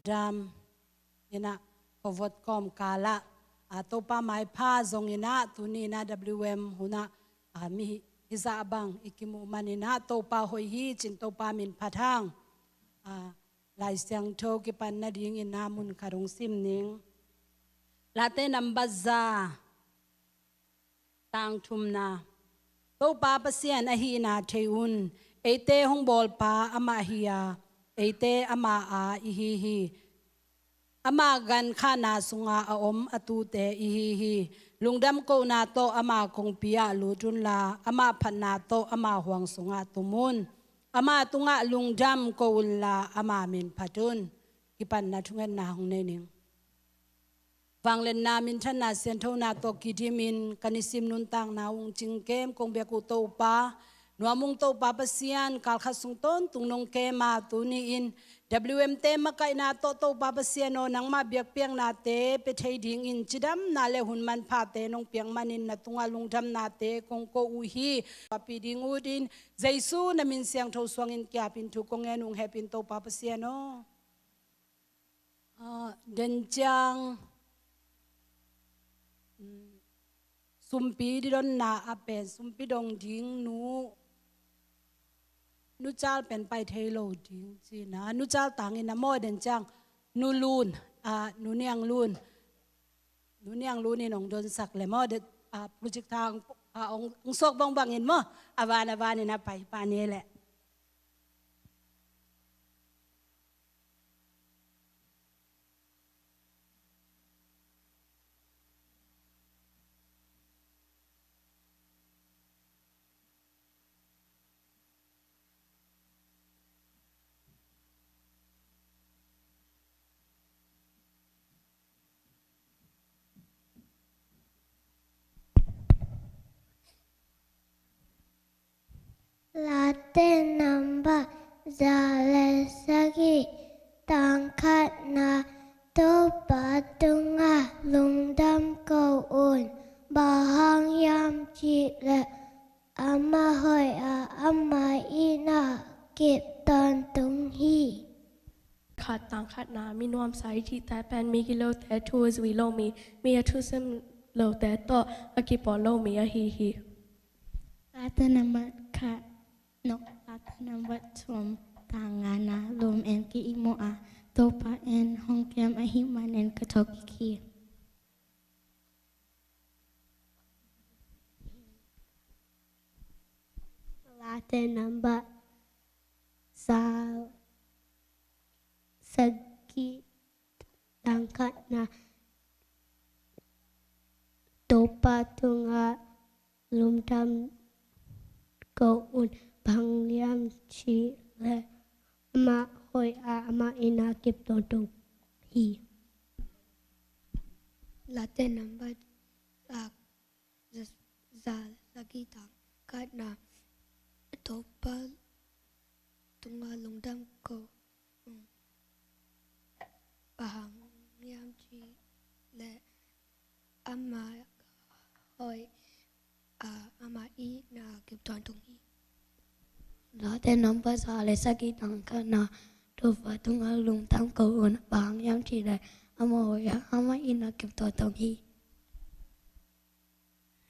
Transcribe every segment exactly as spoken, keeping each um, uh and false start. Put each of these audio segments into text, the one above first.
dam inah khuavot kawmkalah, a, Topa maipha zong inah tuni inah W M hunah, a, mi hizah bang i kimuh man inah Topa hoih hi cin Topa min phat hang. A, Lai Siangtho kipan nading inah mun khat hong sim ning. Late nambat za, tang thumna. Topa Pasian ahihna thei un. Eite hong bawlpa amah hi a, eite ama a i hi hi. Ama gan khahna sunga a om a tute i hi hi. Lungdam kohna tawh ama kongpi ah lut unla, ama phatna tawh ama huang sungah tum un. Ama tungah lungdam ko unla, ama min phat un. Kipanna thungetna hong nei ning. Vangliatna minthanna sianthona tawh kidimin ka nisim nuntakna ung cingkem kong biak uh Topa, nuam ung Topa Pasian, kalkhat sung tawntung nong kem a, tuni-in W M te makaihna tawh Topa Pasian aw, nangmah biakpiaknate pia thei dingin cidamna le hun manphate nong piak manin na tungah lungdamnate kong ko uh hi. Papi ding utin Jesu na min siangtho suangin kiapin thu kong ngen ung, hehpih in Topa Pasian aw. Ah, den ciang, mm, sumpi didonna a pen, sumpi dong ding nu, nu cal pen pai thei lo ding cina, nu cal tangin a maw den ciang, nu lun, ah, nu niang lun, nu niang lun in ong donsak le maw, de, ah, project thang, ah, ong, ong sok bangbang in maw, a van, a van in a pai pa ni le. Late nambat za le sagih, tang khatna. Topa tungah lungdam ko un, bang hang hiam cih leh amah hoih a, amah itna kip tawntung hi. Khat, tang khatna, mi nuamsa i cihte pen mi gilote thu a zui lo mi, mi a thusim lote tawh a kipawl lo mi ahi hi. Late nambat khat, no, Late nambat thum, tang ngana, lum en ki-ihmu a, Topa en hong kem ahih manin ka thawhkik hi. Late nambat za le sagih, tang khatna. Topa tungah lungdam ko un, bang hang hiam cih leh amah hoih a, amah itna kip tawntung hi. Late nambat, ah, za, za le sagih, tang khatna. Topa tungah lungdam ko un, bang hang hiam cih leh amah hoih a, amah itna kip tawntung hi. Late nambat za le sagih, tang khatna. Topa tungah lungdam ko un, bang hang hiam cih leh amah hoih a, amah itna kip tawntung hi.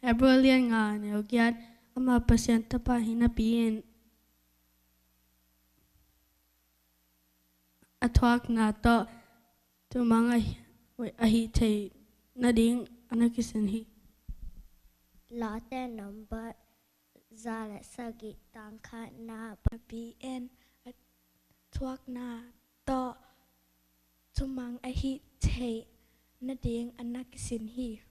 Hebrew lian nga, neu giat, amah Pasian Tapa hi napi-in a thuakna tawh thumang ahi, ahih theih nading a na kisin hi. Late nambat za le sagih, tang khatna. Napi-in a thuakna tawh thumang ahih theih nading a na kisin hi.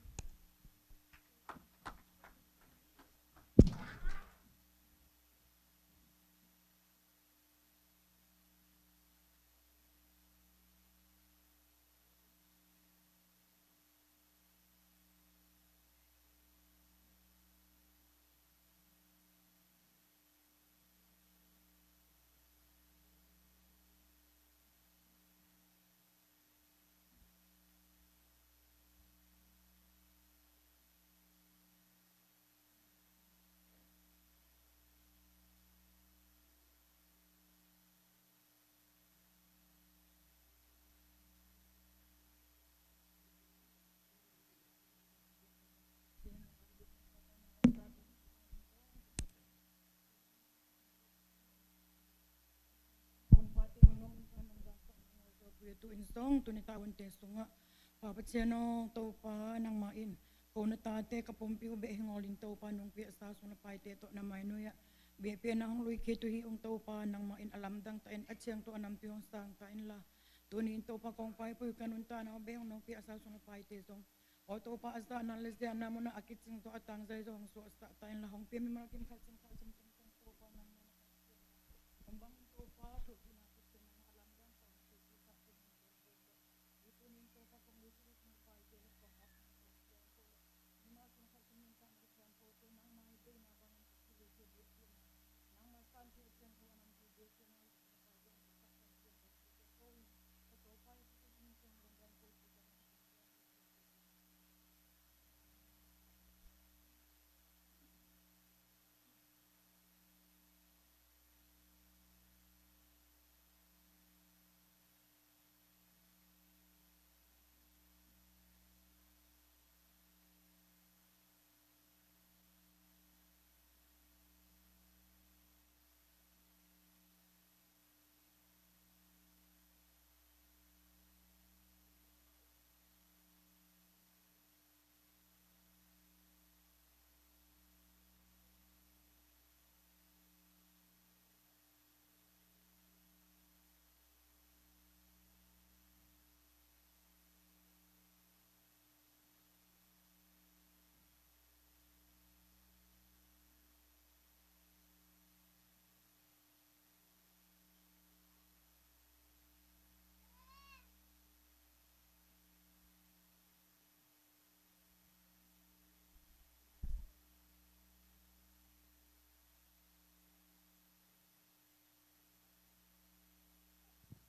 Tu-in zong tuni-a hunte sungah Pa Pasian aw, Topa nangmah in ko na tate ka pumpi uh beh hi ngawlin Topa nungpi a sa sung le paite tawh na mainui ah biakpiakna hong lui khit uh hi ung. Topa nangmah in a lamdang ta in, a ciangtawh a nampi hong sang ta inla, tuni-in Topa kong paipih uh ka nuntakna uh beh hong nungpi a sa sung le paite zong aw Topa, a zahna le ziahna munah a kicing tawh a tangzai zong hong suahsah ta inla, hong pia mimal kim khat cin khat cin kim kong Topa nangmah in a tangzai hong bang in Topa thulpina kicing nang a lamdang ta hong thulpi khat cin hong bel Topa. Ni tuni-in Topa kong lui khit uh sung le paite kong ap kong siangtho le mimal kim khat cin nuntakna ka siangthote nangmah i deihna bangin ka kiluite biakpiakna nangmah sanpih a siangtho a nampi biakpiakna uh sung le paite hong pia khat cin hong bel Topa in ka Topa Jesu Khrist min tawh hong lungdam ko Topa nangmah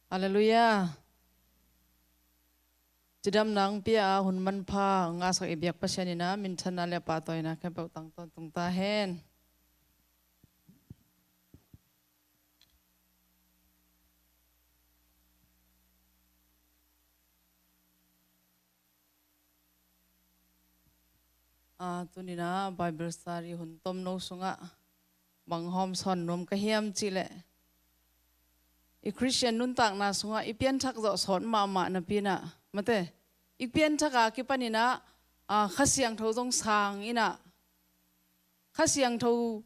Halleluiah. Cidamna hong pia a hun manpha hong ngahsak i biak Pasian in a minthanna le a pahtawina khempeuh tang tawntung ta hen. A, tuni-in a Bible study hun tomno sungah bang hawmsawn nuam ka hiam cihleh, i Khristian nuntakna sungah i pianthak zawh sawt mahmah napi-in ah, mate, i pianthak a kipan in ah, a, Kha Siangtho zong sang in ah, Kha Siangtho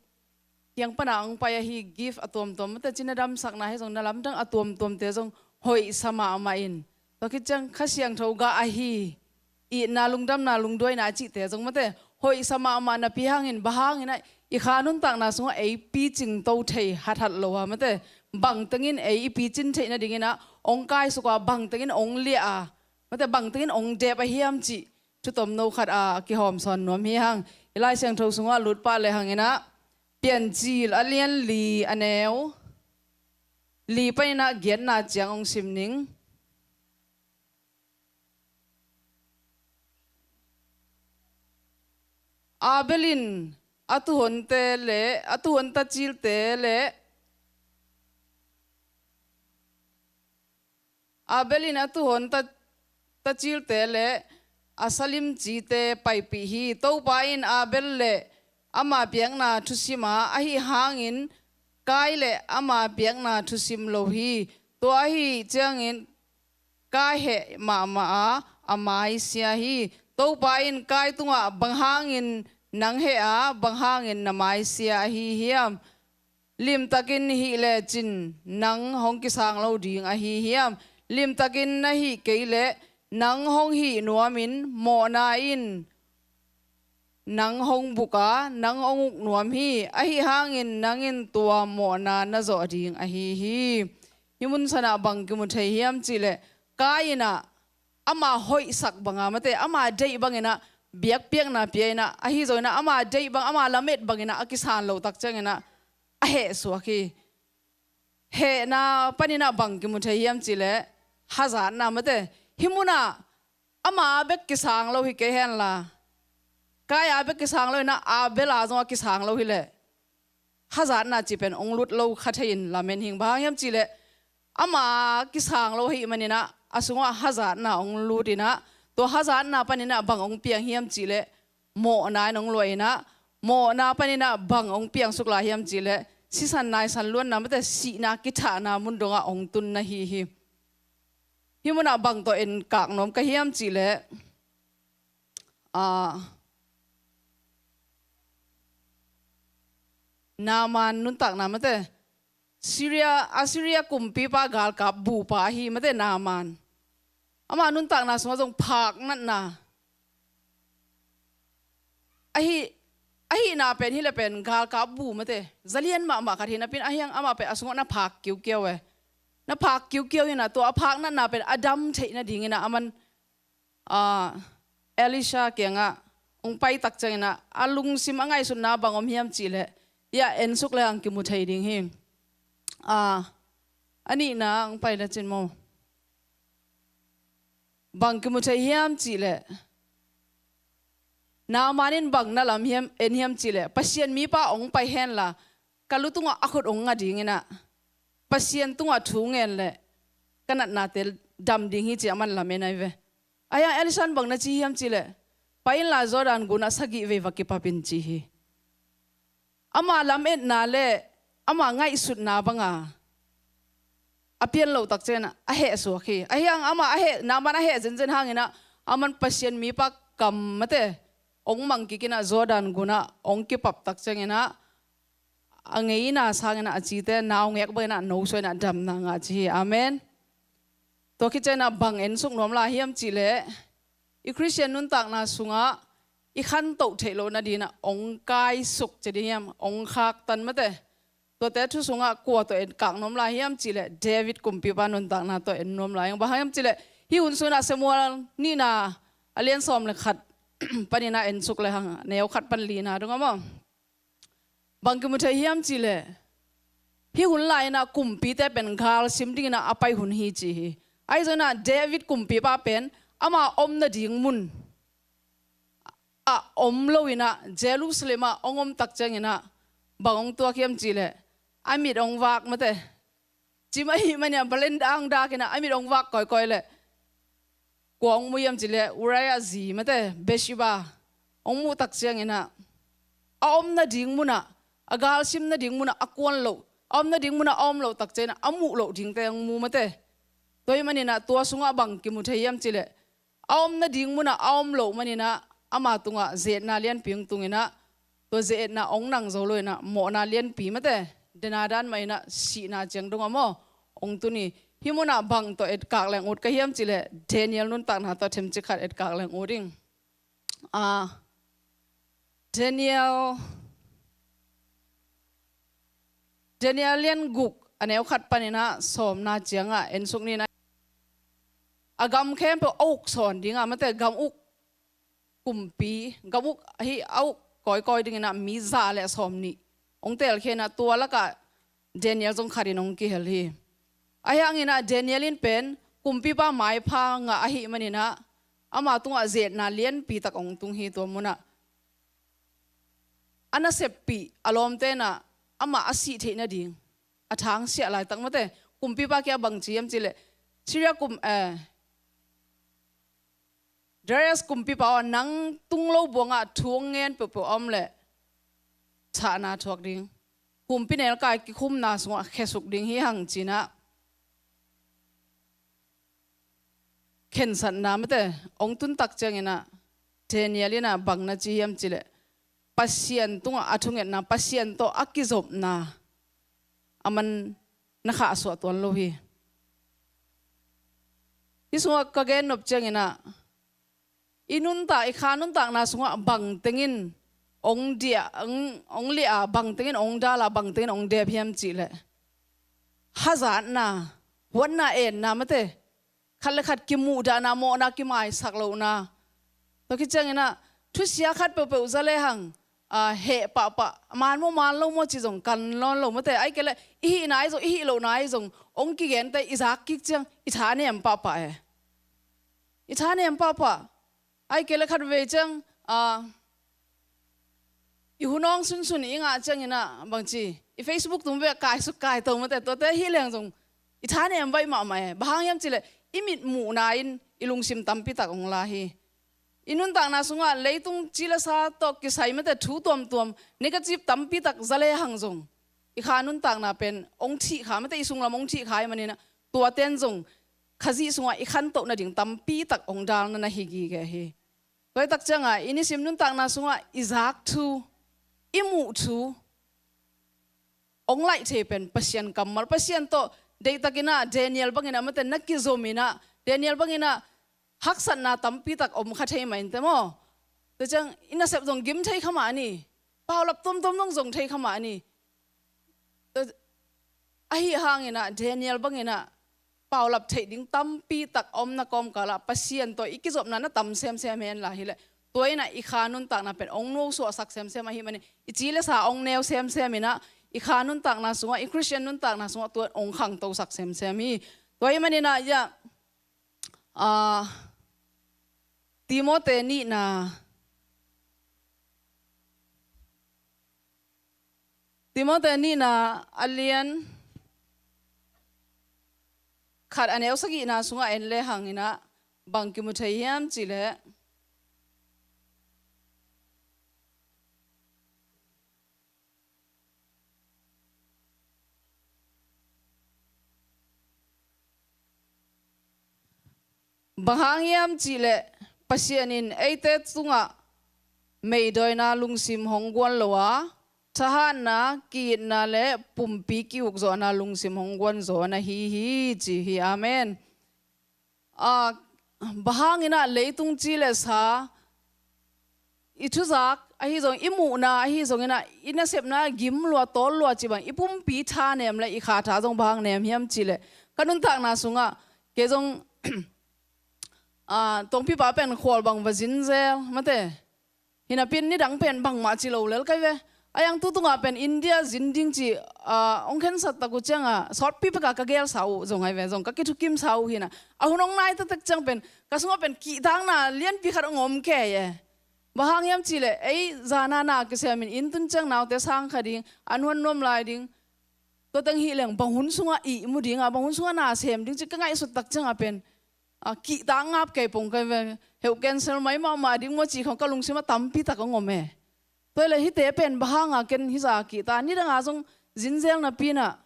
kiang pan a hong pai ahi gift a tuamtuam, mate, cina damsakna hi zong, na lamdang a tuamtuamte zong hoihsa mahmah in, tua khit ciang Kha Siangtho gah ahi itna, lungdamna, lungduaina a cihte zong, mate, hoihsa mahmah napi hangin, bang hangin ah i kha nuntakna sungah ei picingto thei hathat lo a, mate, bangteng in ei i picin theih nadingin ah hong kaisuk a, bangteng in hong liah a, mate, bangteng in hong dep a hiam cih thu tomno khat a kihawmsawn nuam hi hang. I Lai Siangtho sungah lut pah le hangin ah, Piancil a lian li a neu li panin ah giatna ciang hong sim ning. Abel in a tuuhonte le, a tuuhon tacilte le, Abel in a tuuhon ta, tacilte le a salimcite paipih hi. Topa in Abel le ama piakna thusim a, ahi hangin Kain le ama piakna thusim lo hi. Tua ahi ciangin Kain heh mahmah a, a maisia hi. Topa in Kain tungah, bang hangin nang heh a, bang hangin na maisia ahi hiam? Limtakin hih lecin nang hong kisang lo ding ahi hiam? Limtakin na hih kei leh nang hong hih nuamin mawhna in nang hong buk a, nang hong uk nuam hi. Ahi hangin nang in tua mawhna na zawh ding ahi hi. Hih mun sanah bang kimu thei hiam cihleh, Kain in ah ama hoihsak banga, mate, ama deih bangin ah biakpiakna pia in ah, ahi zongin ah ama deih bang, ama lamet bangin ah a kisan loh tak ciangin ah a heh suak hi. Hehna panin ah bang kimu thei hiam cihleh, hazatna, mate. Hih munah ama a bek kisang lo hi kei henla, Kain a bek kisang lo in ah Abel a zong a kisang lo hileh, hazatna cih pen hong lut lo kha thei in lamen hing. Bang hang hiam cihleh, ama kisang lo ahih manin ah a sungah hazatna hong lut in ah, tua hazatna panin ah bang hong piang hiam cihleh, mawhna in hong luah in ah, mawhna panin ah bang hong piangsuk lai hiam cihleh, sisan naisan luanna, mate, sihna kithahna mun dongah hong tun na hi hi. Hih munah bang tawh enkak nuam ka hiam cihleh, ah, Naaman nuntakna mate, Syria, Assyria kumpipa galkap bupa ahi mate Naaman. Ama nuntakna sungah zong phak natna ahi, ahihna pen hileh pen galkap bu mate zalian mahmah khat hi napin ahiang amah pen a sungah na phak kiukiau e. Na phak kiukiau hinah tua a phak natna pen a dam theih nadinginah aman, ah, Elisha kiangah hong paitak cianginah a lungsim a ngaihsutna bang om hiam cihleh, hiah ensuk le hang kimu thei ding hi. Ah, a nihna hong pai lecin maw. Bang kimu thei hiam cihleh, Naaman in bang na lam hiam, en hiam cihleh, Pasian mipa hong pai henla ka lu tungah a khut hong nga dinginah Pasian tungah thu ngen leh ka natnate dam ding hi ci-a aman lam en ahi ve. Ahiang Elisha in bang na ci hiam cihleh, pai inla Jordan gunah sagih vei va kipap in ci hi. Ama lametna le ama ngaihsutna banga a pian loh tak cianginah a hehsuak hi. Ahiang ama a heh, Naaman a heh zenzen hanginah aman Pasian mipa kam mate hong mangkikinah Jordan gunah hong kipap tak cianginah a ngeina sanginah a cite naungek banginah nosuainah damna ngah ci hi. Amen. Tua khit cianginah bang ensuk nuam lai hiam cihleh, i Khristian nuntakna sungah i khantoh theih loh nadinginah hong kaisuk ci ding hiam, hong khaktan mate. Tuate thu sungah kua tawh enkak nuam lai hiam cihleh, David kumpipa nuntakna tawh en nuam lai hiam. Bang hang hiam cihleh, hih hun sunginah Samuel nihna a lian sawm le khat paninah ensuk le hang, neu khat pan lina dongah maw. Bang kimu thei hiam cihleh, hih hun lai-inah kumpite pen galsim dinginah a pai hun hi ci hi. Ahi zonginah David kumpipa pen ama om nading mun ah om loinah Jerusalem ah hong om tak cianginah bang hong tuak hiam cihleh, a mit hong vak mate. Cim ahih maninah balenda hong dakinah a mit hong vak kawikawi leh kua hong mu hiam cihleh, Uriah zi mate, Bathsheba hong muh tak cianginah a om nading munah, a galsim nading munah a kuan loh, a om nading munah a om loh tak cianginah a muh loh dingte hong mu mate. Tua ahih maninah tua sungah bang kimu thei hiam cihleh, a om nading munah a om loh maninah ama tungah ze-etna lianpi hong tunginah, tua ze-etna hong nang zo loinah mawhna lianpi mate, dena dan mahinah sihna ciang dongah maw hong tun hi. Hih munah bang tawh etkak leng ut ka hiam cihleh, Daniel nuntakna tawh themcik khat etkak leng ut ding. Ah, Daniel Daniel lian guk a neu khat paninah sawmna ciangah ensuk ninah, a gam khempeuh a uk sawn dingah mate, gam uk kumpi, gam uk hi a uk kawikawi dinginah mi za le sawmnih hong teelkhianah tua lakah Daniel zong khatin hong kihel hi. Ahi hanginah Daniel in pen kumpipa maipha ngah ahih maninah ama tungah ze-etna lianpitak hong tung hi. Tua munah a naseppih a lawmte inah amah a sih theih nading a thangsiah laitak mate, kumpipa kiangah bang ci hiam cihleh, Syria kum, eh, Darius kumpipa aw, nang tung lo buangah thu hong ngen peuhpeuh a om leh thahna thuak ding, kumpi nelkai kikhumna sungah khesuk ding hi hang cinah khensatna mate hong tuntak cianginah Daniel inah bang na ci hiam cihleh, Pasian tungah a thungetna, Pasian tawh a kizopna aman na khahsuah tuan lo hi. Hih sungah ka gen nop cianginah i nuntak, i kha nuntakna sungah bangtengin hong diah, hong, hong liah a, bangtengin hong dal a, bangtengin hong dep hiam cihleh, hazatna, huatna, enna mate, khat le khat kimuhdahna, mawhna, kimaisak lohna. Tua khit cianginah thusia khat peuhpeuh za lehang, ah, heh pahpah, man maw man lo maw ci zong kan lawn lo mate. Ahih kei leh i hihna ahi zong, i hih lohna ahi zong hong kigente i zak kik ciang i tha nem pahpah e. I tha nem pahpah. Ahih kei leh khatvei ciang, ah, i hun awng sunsun i ngah cianginah bangci, i Facebook tung bek kaisuk kaito mate, tuate hih leng zong i tha nem baih mahmah e. Bang hang hiam cihleh i mitmuhna in i lungsim tampitak hong la hi. I nuntakna sungah leitung ci le sa tawh kisai mate thu tuamtuam negative tampitak za lehang zong i kha nuntakna pen hong thih kha mate, i sunglam hong thih kha ahih maninah tuaten zong Khazih sungah i khantoh nading tampi tak hong dalna na hi gige hi. Tua hi tak ciangah i nisim nuntakna sungah i zak thu, i muh thu hong laih thei pen Pasian kammal, Pasian tawh deihtakinah Daniel banginah mate na kizom inah, Daniel banginah haksatna tampi tak om kha thei mah inteh maw? Tua ciang i nasep zong gim thei kha mah ni, paulap tuamtuam zong zong thei kha mah ni. Tua, ahi hanginah Daniel banginah paulap theih ding tampi tak a omna kawmkalah Pasian tawh i kizopna na tam semsem henla hileh, tua inah i kha nuntakna pen hong nusuahsak semsem ahih manin, i ci le sa hong neu semsem inah, i kha nuntakna sungah, i Khristian nuntakna sungah tua hong khangtosak semsem hi. Tua ahih maninah, ya, ah, Timote nihna, Timote nihna a lian khat a neu sagihna sungah en le hanginah bang kimu thei hiam cihleh, bang hang hiam cihleh Pasian in eite tungah meidawina lungsim hong guan lo a, thahatna, ki-itna le pumpi ki-ukzawhna lungsim hong guanzaw na hi hi, ci hi. Amen. A, bang hanginah leitung ci le sa, i thuzak ahi zong, i muhna ahi zonginah, i nasepna gim lua, tawl lua ci bang, i pumpi tha nem le i kha tha zong bang hang nem hiam cihleh, ka nuntakna sungah kei zong, a, tongpipa pen khual bang va zinzel mate. Hinapin nidang pen bangmah ci lo lel kai ve. A yang tu tungah pen India zin ding ci, a, hong khensat tak uh ciangah sawtpi peka ka gelsa uh zong ai ve, zong ka kithukimsa uh hinah. A hun hong nai taktak ciang pen ka sungah pen kihtakna lianpi khat hong om kei e. Bang hang hiam cihleh, ei zana na kisiamin inn tun ciang naute sang kha ding, an huan nuam lai ding. Tua teng hi leng bang hun sungah ihmu ding a, bang hun sungah na sem ding ci ka ngaihsut tak ciangah pen, a, kihtak ngap kei pong kai ve, heuh cancel mai mahmah ding maw cih khong ka lungsimah tampi tak hong om e. Tua hileh hihte pen bang hanga ken hizah kihta, nidanga zong zinzel napi inah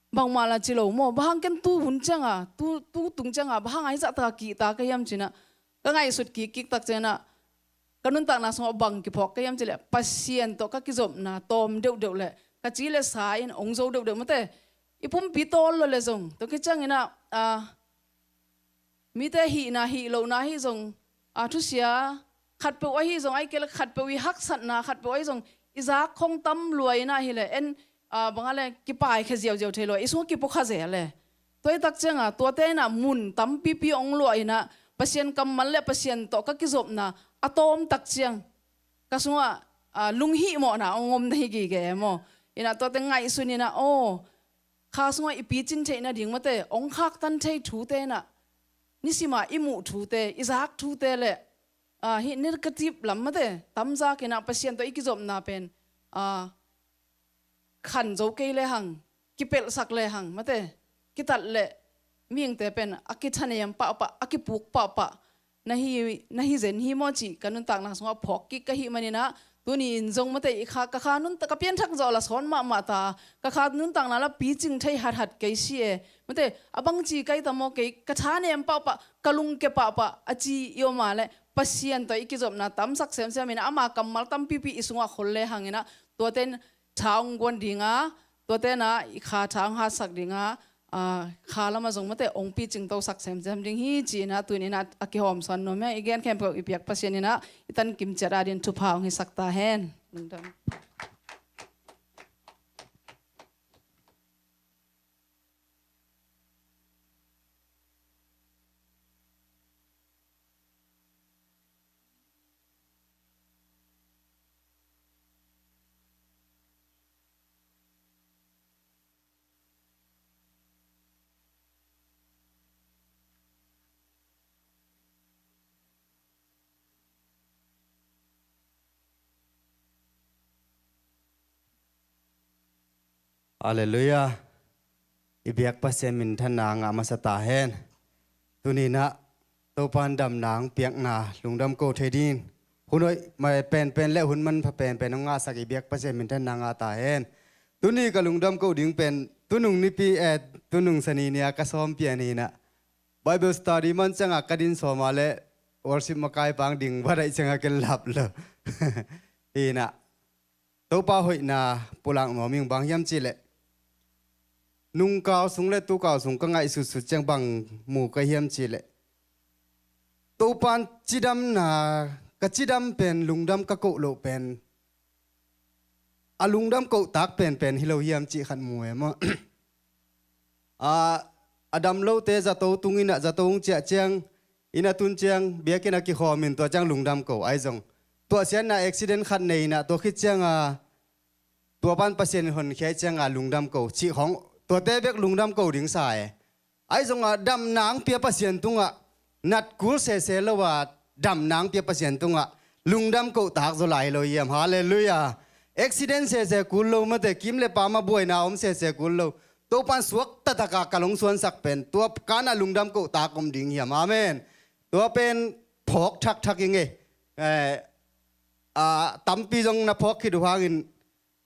bangmah la ci lo maw, bang hang ken tu hun cianga, tu, tu tung cianga bang hanga hizah taka kihta ka hiam cinah ka ngaihsut kikkik tak cianginah ka nuntakna sungah bang kiphawk ka hiam cileh, Pasian tawh ka kizopna tawm deuhdeuh le ka ci le sa in hong zo deuhdeuh mate. I pumpi tawl lo le zong tua ki cianginah, a, mite hihna hih lohna ahi zong, a, thusia khatpeuh ahi zong, ahih kei le khatpeuh i haksatna khatpeuh ahi zong, i zak khong tam lua inah hileh en, a, bang a le kipaikhia ziauziau thei lua, i sungah kipukha zel le. Tua hi tak cianga tuate inah mun tampipi hong luah inah Pasian kammal le Pasian tawh ka kizopna a tawm tak ciang ka sungah, a, lunghihmawhna hong om na hi gige e maw? Inah tuate ngaihsun inah, aw, kha sungah i picin theih nading mate, hong khaktan thei thute inah, nisima i muh thute, i zak thute le, a, hih negative lam mate tamzak inah Pasian tawh i kizopna pen, a, khan zo kei le hang, kipelhsak le hang mate, kitat le mihingte pen a kithanem pahpah, a kipuk pahpah na hi, na hi zen hi maw cih ka nuntakna sungah phawk kik ka hih maninah, tuni in zong mate, i kha, ka kha nuntak, ka pianthak zawh la sawn mahmah ta, ka kha nuntakna la picing thei hathat kei si e. Mate, a bangci kai ta maw, kei ka thanem pahpah, ka lungke pahpah a ci i om a le Pasian tawh i kizopna tamsak semsem inah ama kammal tampipi i sungah khol le hanginah tuate in tha hong guan dinga, tuate inah i kha tha hong hatsak dinga, a, kha lamah zong mate hong picingtosak semsem ding hi ci inah tuni inah a kihawmsawn nuam hi. I gen khempeuh i biak Pasian inah i tankim ciat adin thupha hong hisak ta hen. Lungdam. Halleluiah. I biak Pasian minthanna ngah masa ta hen. Tuni inah Topa in damna hong piakna lungdam ko thei dingin hun hoih mai penpen le hun manpha penpen hong ngahsak i biak Pasian minthanna ngah ta hen. Tuni ka lungdam ko ding pen tunung nipi, eh, tunung sani nia ka sawm pian inah Bible study man ciangah ka din sawma le worship makai pang ding va daih ciangah ken lap lo. Hi inah Topa hoihna pulak nuam ing, bang hiam cihleh nungkau sung le tukau sung ka ngaihsutsut ciang bang mu ka hiam cihleh Topa in cidamna, ka cidam pen, lungdam ka koh loh pen a lungdam kohtak penpen hi lo hiam cih khat mu e maw? A, a dam lote zato tung inah zato hong ciah ciang, inn a tun ciang, biakinn a kikhawm in tua ciang lungdam ko ahi zong. Tuahsiatna accident khat nei inah tua khit cianga tua pan Pasian in honkhia cianga lungdam ko cih khawng tuate bek lungdam ko ding sa e. Ahi zongah damna hong pia Pasian tungah nat kul sese lo a, damna hong pia Pasian tungah lungdam kohtak zaw lai lo hiam? Halleluiah. Accident sese kul lo mate, kim le pam a buaina om sese kul lo. Topa in suak taktakah ka lungsuansak pen tua kanah lungdam kohtak om ding hiam? Amen. Tua pen phawk thakthak ing e. Eh, a, tampi zong na phawk khit uh hangin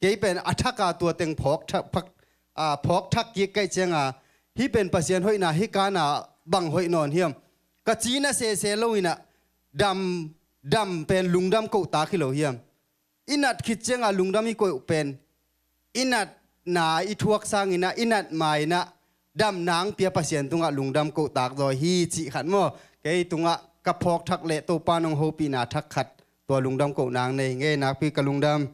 kei pen a thaka tua teng phawk thak, phak, a, phawk thak kik kaih cianga hih pen Pasian hoihna, hih kana bang hoih nawn hiam? Ka cina sese lo inah dam, dam pen lungdam kohtak hi lo hiam? I nat khit cianga lungdam i koh pen i natna i thuak sanginah, i nat ma inah damna hong pia Pasian tungah lungdam kohtak zaw hi cih khat maw? Kei tungah ka phawk thak le Topa in hong hopihna thak khat tua lungdam koh nang nei ngei nakpi ka lungdam.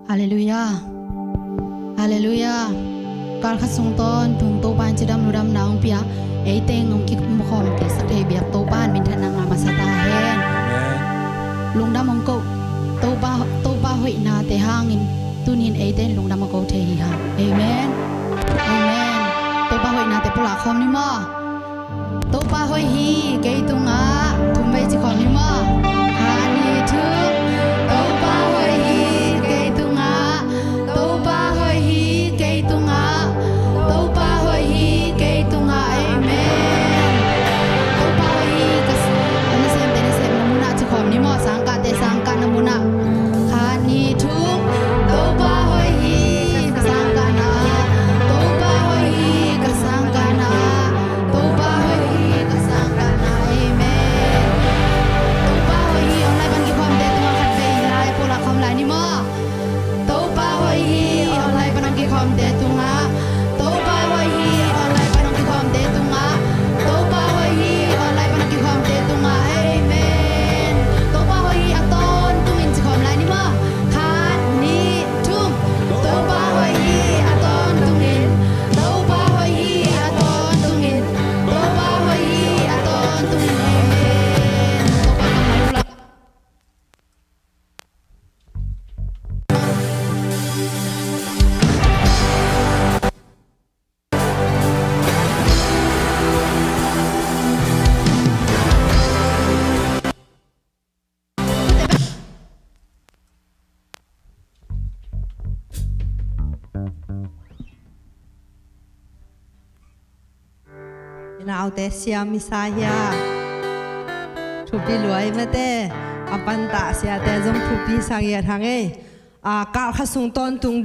Halleluiah. Halleluiah. Kal khat sung tawntung Topa in cidam lungdamna hong pia, ei teng hong kikhawm theihsak thei biak Topa in minthanna ngah masa ta hen. Amen. Lungdam hong koh, Topa, Topa hoihnate hangin tuni in eite in lungdam a ko thei hi hang. Amen. Amen. Topa hoihnate pulak khawm ni maw? Topa hoih hi kei tungah, thum vei ci khawm ni maw? Khat, nih, thum. Topa hoih hi kei tungah, Topa hoih hi kei tungah, Topa hoih hi kei tungah. Amen. Topa hoih hi ka s-, ka nasemte nasem na munah ci khawm ni maw? Sangkahte sangkah na munah. Khat, nih, thum. Topa hoih hi ka sangkahna ah, Topa hoih hi ka sangkahna ah, Topa hoih hi ka sangkahna ah. Amen. Topa hoih hi online pan kikhawmte tungah khat vei lai pulak khawm lai ni maw? Topa hoih hi online pan kikhawmte tungah, Topa hoih hi online pan kikhawmte tungah, Topa hoih hi online pan kikhawmte tungah. Amen. Topa hoih hi a tawntungin ci khawm lai ni maw? Khat, nih, thum. Topa hoih hi a tawntungin, Topa hoih hi a tawntungin, Topa hoih hi a tawntungin. Amen. Topa kammal pulak. I naute siam i sa hia? Thupi lua ei mate. A pantah siate zong thupi sang i a thang ei. A, kal khat sung tawntung.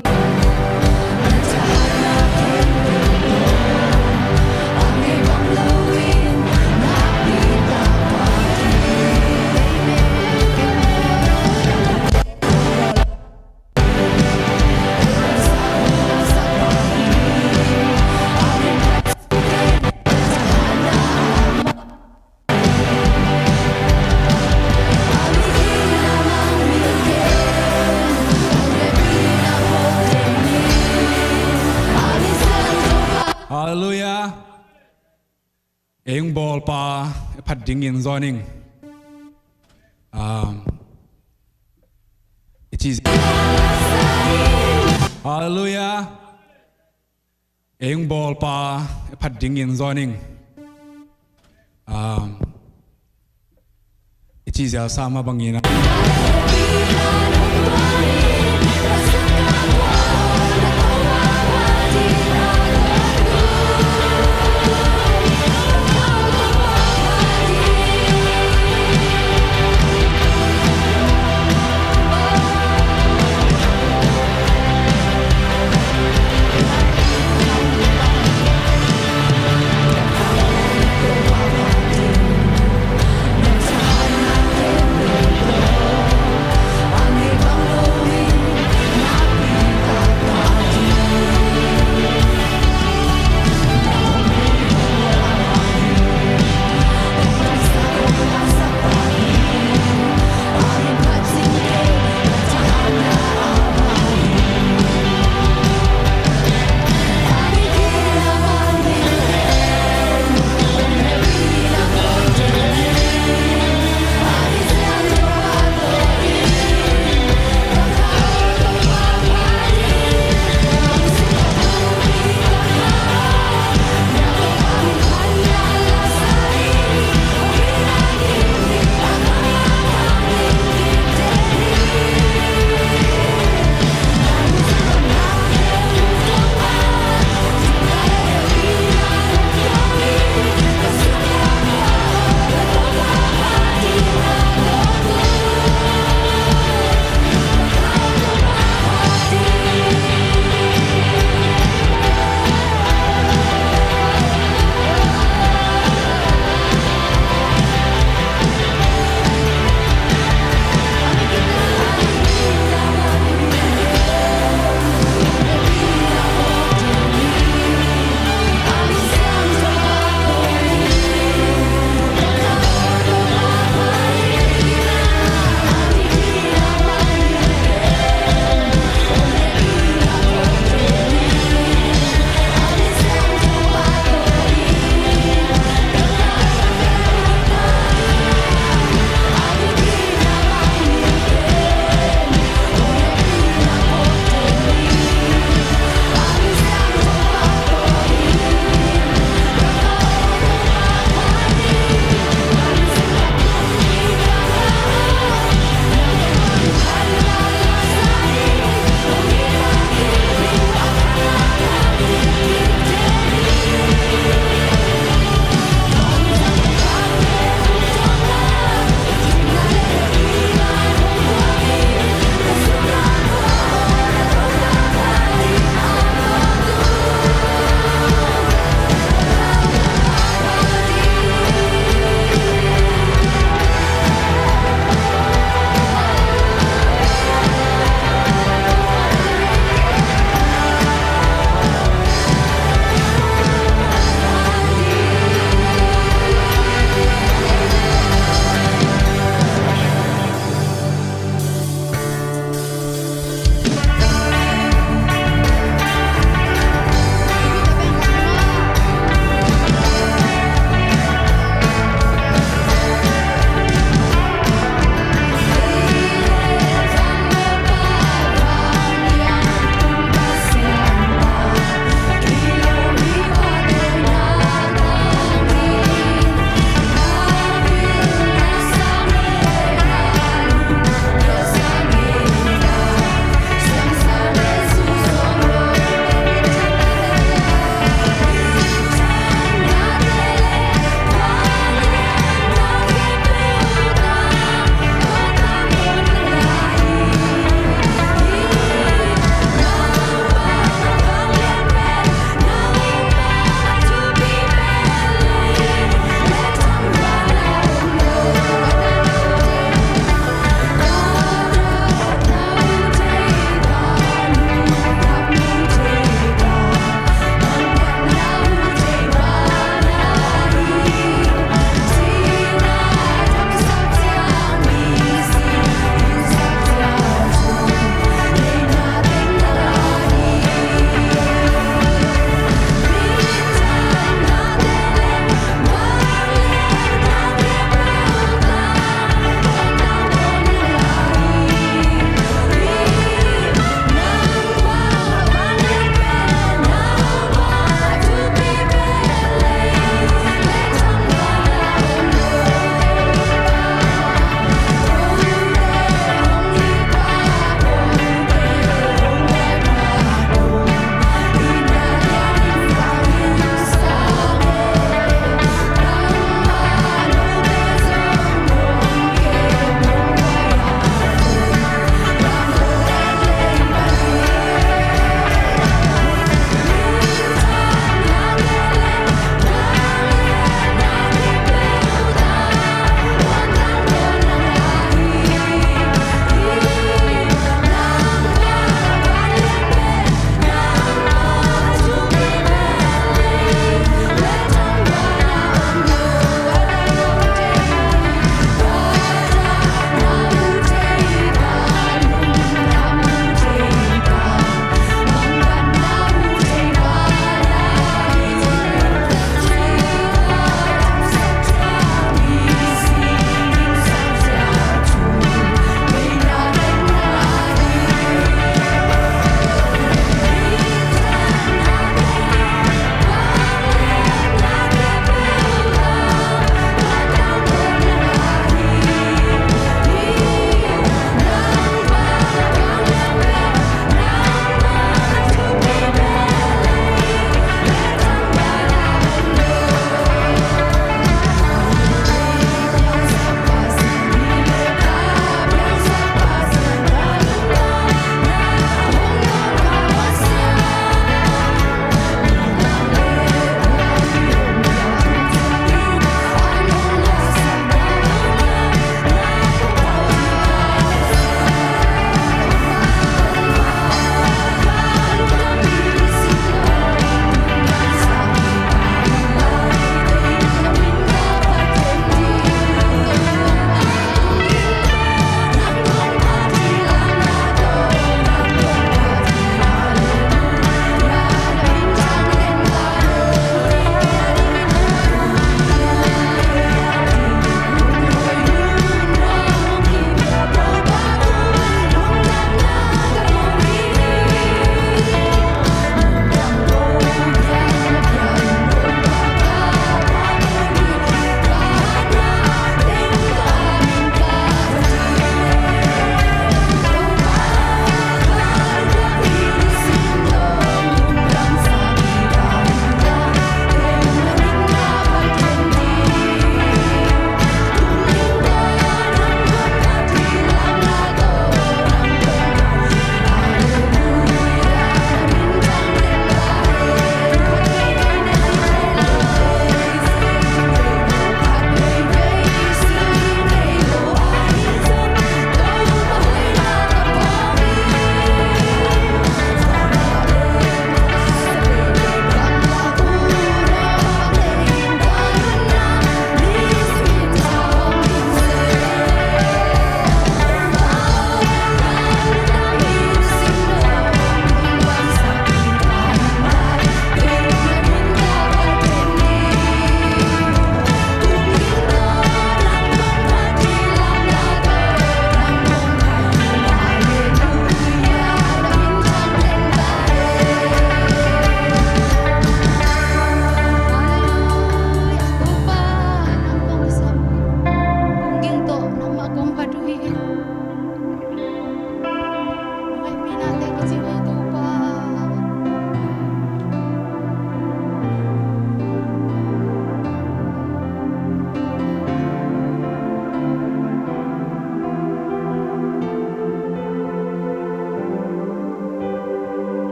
Halleluiah. Ei hong bawlpa phat dingin zawn ing. Ah, Ci- Halleluiah. Ei hong bawlpa i phat dingin zawning. Um, i cih zial sa mah bangin a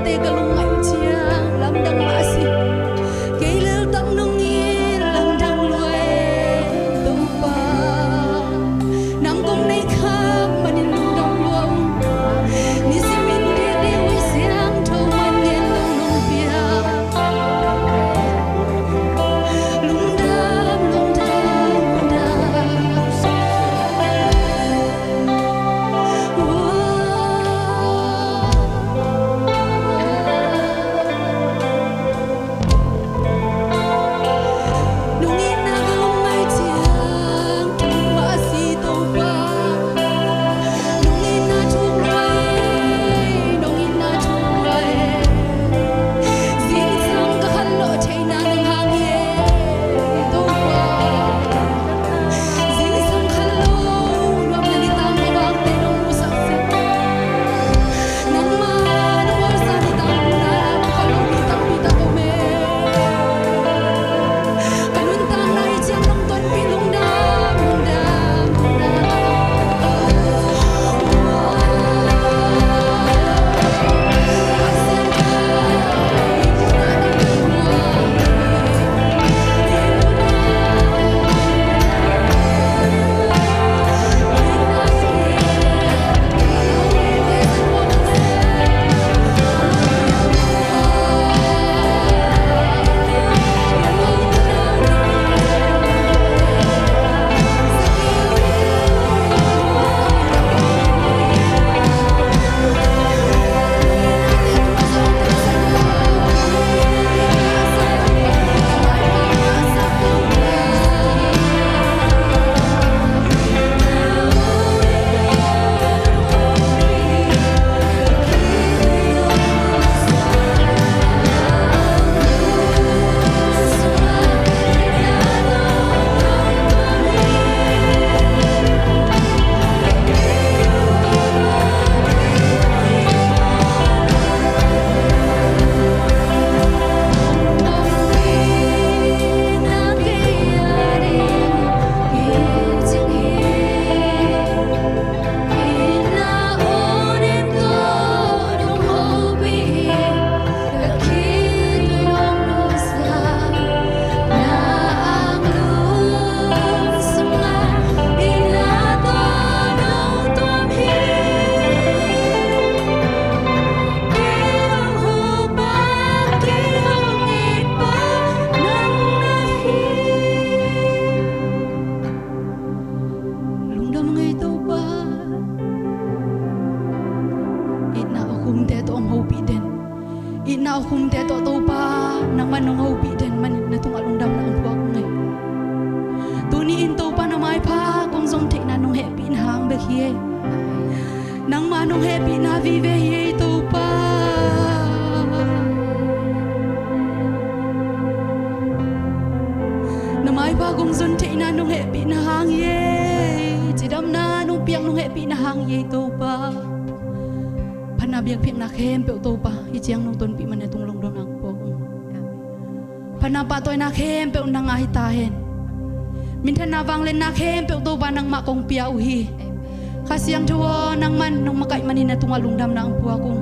Te ka lungngaih uh ciang lamdang mah a si. Kei leltak nong it lamdang lua e, Topa. Nang kong nei khak manin lungdam lua ung. Nisimin diakdiak uh siangtho man ngen nong nong pia. Lungdam, lungdam, lungdam. Zingsang khat lo nuam na nitang a vangte nong musak seh. Nangma na mualsa nitang huna khat lo mi tampi tak om e. Ka nuntakna i ciang nong tonpih lungdam, lungdam, lungdam. Lungdam ngei Topa. Itna a khumte tawh hong hopih den. Itna a khumte tawh Topa, nangman nong hopih den manin na tungah lungdamna hong puak ngei. Tuni in Topa na maipha kong zon theihna nong hehpihna hang bek hi e. Nangma nong hehpihna vive hi e Topa. Na maipha kong zon theihna nong hehpihna hang hi e. Cidamna nong piak nong hehpihna hang hi e Topa. Phatna biakpiakna khempeuh Topa, hih ciang nong tonpih manin na tung lungdamna hong puak ung. Phatna pahtawina khempeuh nang a hi ta hen. Minthanna vangliatna khempeuh Topa nangmah kong pia uh hi. Kha Siangtho aw, nangman nong makaih manin na tungah lungdamna hong puak ung.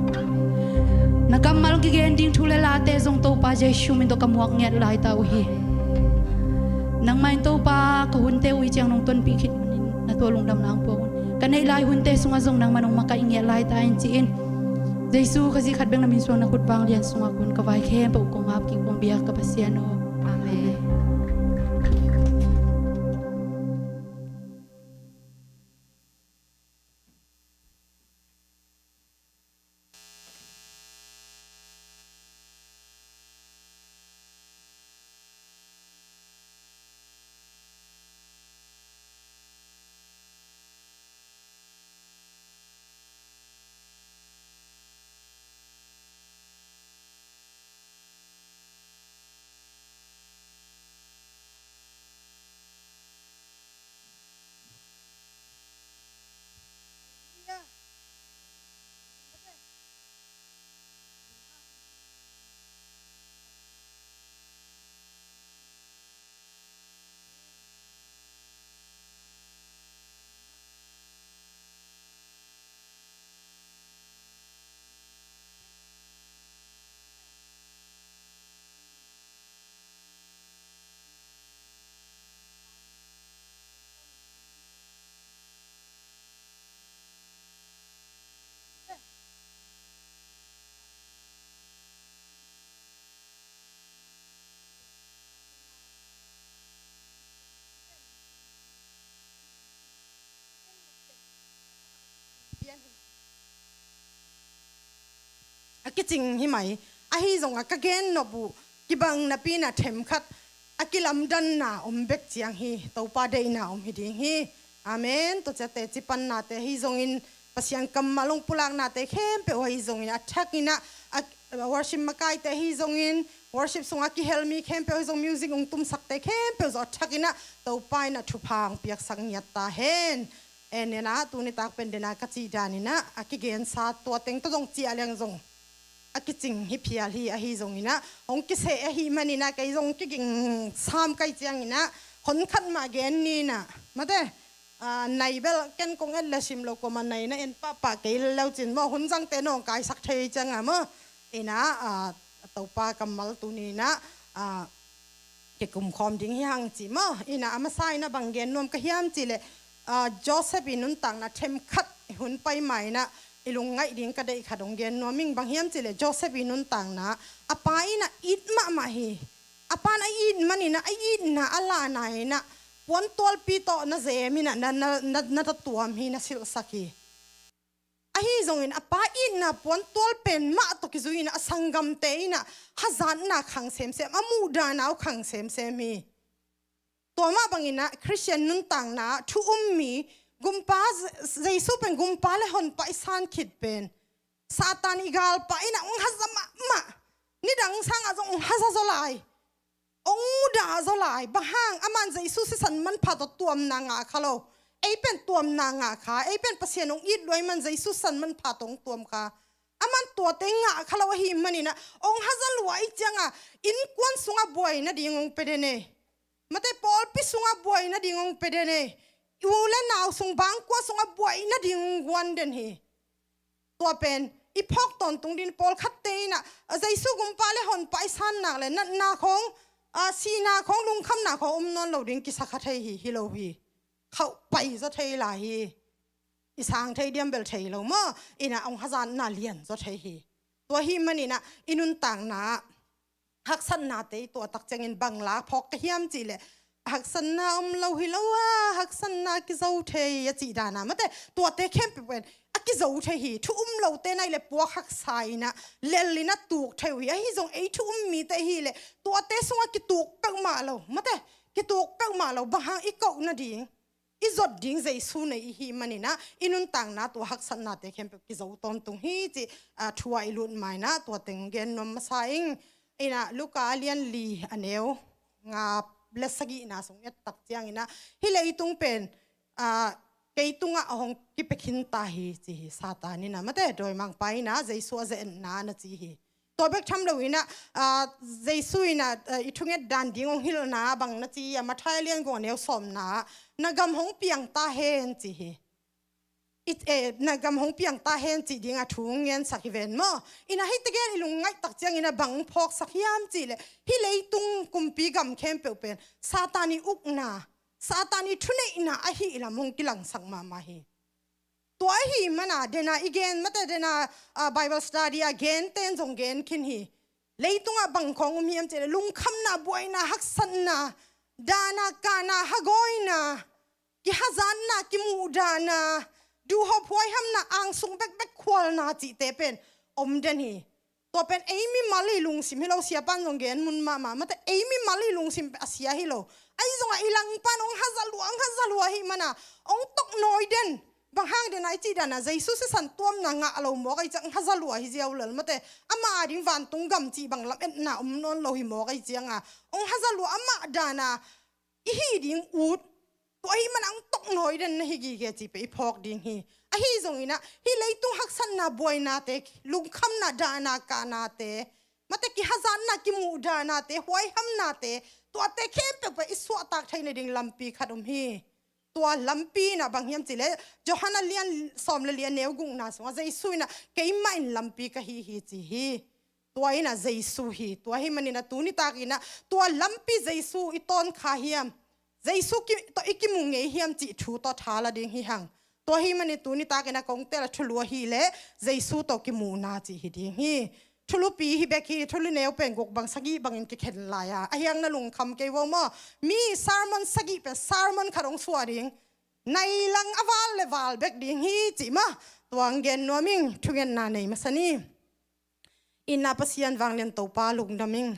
Na kammal kigen ding thu le late zong Topa Jesu min tawh ka muak ngiat lai ta uh hi. Nangmah in Topa ka hunte uh hih ciang nong tonpih khit manin na tungah lungdamna hong puak ung. Ka neih lai hunte sungah zong nangman nong makaih ngiat lai ta in ci-in Jesu Khazih khat bek na min suang na khut vanglian sungah kun ka vai khempeuh kong ap kik kong biak ka Pasian aw. Amen. a kicing hi mai. Ahi zongah ka gen nop uh kibang napi-in ah themkhat a kilamdanna om bek ciang hi. Topa deihna om hi ding hi. Amen. Tua ciang teci pannate ahi zongin, Pasian kammal hong pulaknate khempeuh ahi zongin, a thakin ah, a, worship makaite ahi zongin, worship sungah kihel mi khempeuh ahi zong, music hong tumsakte khempeuh zong a thakin ah Topa in ah thupha hong piaksak ngiat ta hen. En, en ah, tuni tak pen den ah ka cih danin ah, a kigensa tua teng tawh zong ciah leng zong a kicing hi phial hi. Ahi zongin ah, hong kiseh ahih manin ah, kei zong kiging sam ka hih ciangin ah, hon khat mah gen ni in ah, mate, ah, nai bel ken kong et le sim lo, kuamah nai na en pahpah kei lel leu cin maw, hun zangte nawngkaisak thei ciang ah maw. In ah, ah, Topa kammal tuni in ah, ah, kikum khawm ding hi hang ci maw. In ah, a masa in ah bang gen nuam ka hiam cih leh, ah, Joseph i nuntakna themkhat i hun pai ma in ah i lungngaih ding ka deih khat hong gen nuam ing. Bang hiam cih leh Joseph i nuntakna, a pa in ah it mahmah hi. A pa in ah it manin ah, a itna a lahna in ah puantualpi tawh na zem in ah, na, na, na, na tuam hi, na silhsak hi. Ahi zongin a pa itna puantual pen mah tawh kizui in ah, a sanggamte in ah hazatna khang semsem, a muhdahna uh khang semsem hi. Tua mah bangin ah Khristian nuntakna thu um mi, Gumpa Je-, Jesu pen Gumpa le Honpa i san khit pen, Satan i galpa in ah hong haza mahmah. Nidang sangah zong hong haza zaw lai, hong mudah zaw lai. Bang hang? Aman Jesu sisan manpha tawh tuamna ngah kha lo. Ei pen tuamna ngah kha, ei pen Pasian hong it lua ahih man Jesu sisan manpha tawh hong tuam kha. Aman tuate ngah kha lo ahih manin ah hong haza lua ahih ciang ah, innkuan sungah buai nading hong pia den hi. Mate, pawlpi sungah buai nading hong pia den hi. U le nau sung, bangkua sungah buai nading hong guan den hi. Tua pen i phawk tawntung ding. Pawlkhatte in ah, a, Jesu Gumpa le Honpa i san nak leh natna khawng, a, sihna khawng, lungkhamna khawng om nawn lo ding kisa kha thei hi, hi lo hi. Khauh pai zaw thei lai hi. I sang thei diam bel thei lo maw. In ah hong hazatna lian zaw thei hi. Tua ahih manin ah i nuntakna ah haksatnate i tuah tak ciangin bang la phawk ka hiam cih leh, haksatna om lo hi lo a, haksatna kizo thei a cih dan a, mate, tuate khempeuh pen a kizo thei hi. Thu um lote nai leh puak haksa in ah, lel in ah tuk thei uh hi. Ahi zong ei thu um mite hi leh tuate sungah kituk peuhmah lo, mate, kituk peuhmah lo. Bang hang? I koh nading, i zot ding Jesu nei i hih manin ah, i nuntakna tua haksatnate khempeuh kizo tawntung hi cih, a, thu ah i lut ma in ah tua teng gen nuam masa ing. In ah Luka a lian li, a neu nga le sagihna sung i et tak ciangin ah, hih leitung pen, a, kei tungah a hong kipia khin ta hi ci hi. Satan in ah, mate, dawimangpa in ah Jesu a ze etna na ci hi. Tua bek tham lo in ah, a, Jesu in ah, a, i thunget dan ding hong hilhna bang na ci a, Matthai a lian guk, a neu sawmna ah, na gam hong piang ta hen ci hi. I, e, na gam hong piang ta hen cih ding a thu hong ngensak hi ven maw. In ah hih tegel i lungngaih tak ciangin ah bang hong phawksak hiam cih leh, hih leitung kumpi gam khempeuh pen Satan i ukna, Satan i thuneihna ahih lam hong kilangsak mahmah hi. Tua ahih man a, den a i gen, mate, den a, a, Bible study a gen ten zong gen khin hi. Leitungah bang khawng om hiam cih leh, lungkhamna, buaina, haksatna, dahna, kahna, hagawina, kihazatna, kimuhdahna, duhhop huaihamna, angsung bekbek khualna cihte pen om den hi. Tua pen ei mimal i lungsim hi lo, siapa'n zong gen mun mahmah, mate, ei mimal i lungsim a sia hi lo. Ahi zongah i langpa'n hong haza lua, hong haza lua ahih man a, hong toknawi den. Bang hang den a i cih dan a, Jesu sisan tuamna ngah lo mawk ahih ciang hong haza lua hi ziau lel, mate, amah a ding vantung gam cih bang lametna om nawn lo hi mawk ahih ciang a, hong haza lua, amah dan a i hih ding ut, tua ahih man a hong toknawi den na hi gige cih pen i phawk ding hi. Ahi zongin ah, hih leitung haksatna, buainate, lungkhamna, dahna, kahnate, mate, kihazatna, kimuhdahnate, huaihamnate, tuate khempeuh pen i suahtak theihna ding lampi khat om hi. Tua lampi in ah bang hiam cih leh, Johan a lian sawm le li, a neu gukna sungah Jesu in ah, "Keimah in lampi ka hi hi," ci hi. Tua in ah Jesu hi. Tua ahih manin ah tuni takin ah tua lampi Jesu i tawn kha hiam, Jesu ki-, tawh i kimu ngei hiam cih thu tawh tha la ding hi hang. Tua ahih manin tuni takin ah kong tel a thulu ahih leh Jesu tawh kimuhna cih hi ding hi. Thulupi hi bek hi, thulu neu pen guk bang sagih bangin kikhen lai a, a hiang na lungkham kei vo maw. Mi sermon sagih pen sermon khat hong suah ding. Nai lang a val le val bek ding hi cih maw. Tua hong gen nuam ing, thungetna nei masa ni. Inn ah Pasian vanglian Topa lungdam ing.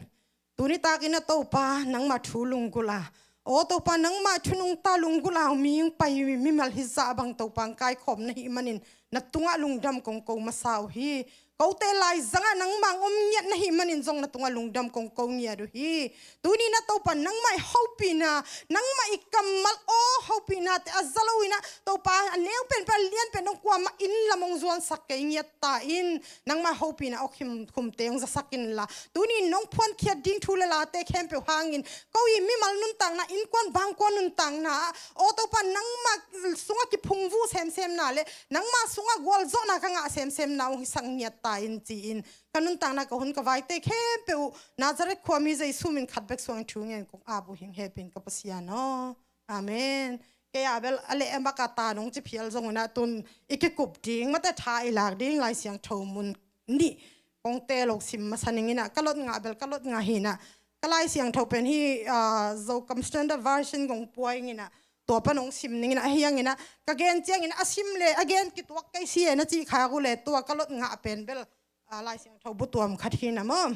Tuni takin a Topa nangmah thu lunggulh a, aw Topa nangmah thu nungta lunggulh a mi hong pai mimal hi zah bang Topa hong kaikhawm na hih manin na tungah lungdam kong ko masa uh hi. Kote laizangah nangmah hong om ngiat na hih manin zong na tungah lungdam kong ko ngiat uh hi. Tuni na Topa nangmah i hopihna, nangmah i kammal aw hopihnate a za lo in a Topa a neu pen pen a lian pen dong kuamah inn lam hong zuansak kei ngiat ta in. Nangmah hopihna aw khim khumte hong zasak inla, tuni nong phuankhiat ding thu le late khempeuh hangin ko i mimal nuntakna, innkuan bangkuan nuntakna ah aw Topa nangmah sungah kiphungvuh semsemna le nangmah sungah gualzawhna ka ngah semsemna hong hisak ngiat ta in ci-in ka nuntakna ka hun ka vaite khempeuh uh Nazareth khuami Jesu min khat bek suangin thu ngen kong ap uh hing, hehpihna ka Pasian aw. Amen. Kei a bel a leh a mak a ta nong ci phial zong un a tun i kikup ding, mate tha i lak ding Lai Siangtho mun nih kong teel lo sim masa ning in a, ka lot ngah bel ka lot ngah hi in a, ka Lai Siangtho pen hi, ah, Zokam Standard Version kong pua ing in a, tua pan hong sim ning in a, ahi hangin a ka gen ciangin a sim le a gen kituak kei si e na cih khak uh le tua ka lot ngah pen bel, ah, Lai Siangtho bu tuam khat hi in a maw.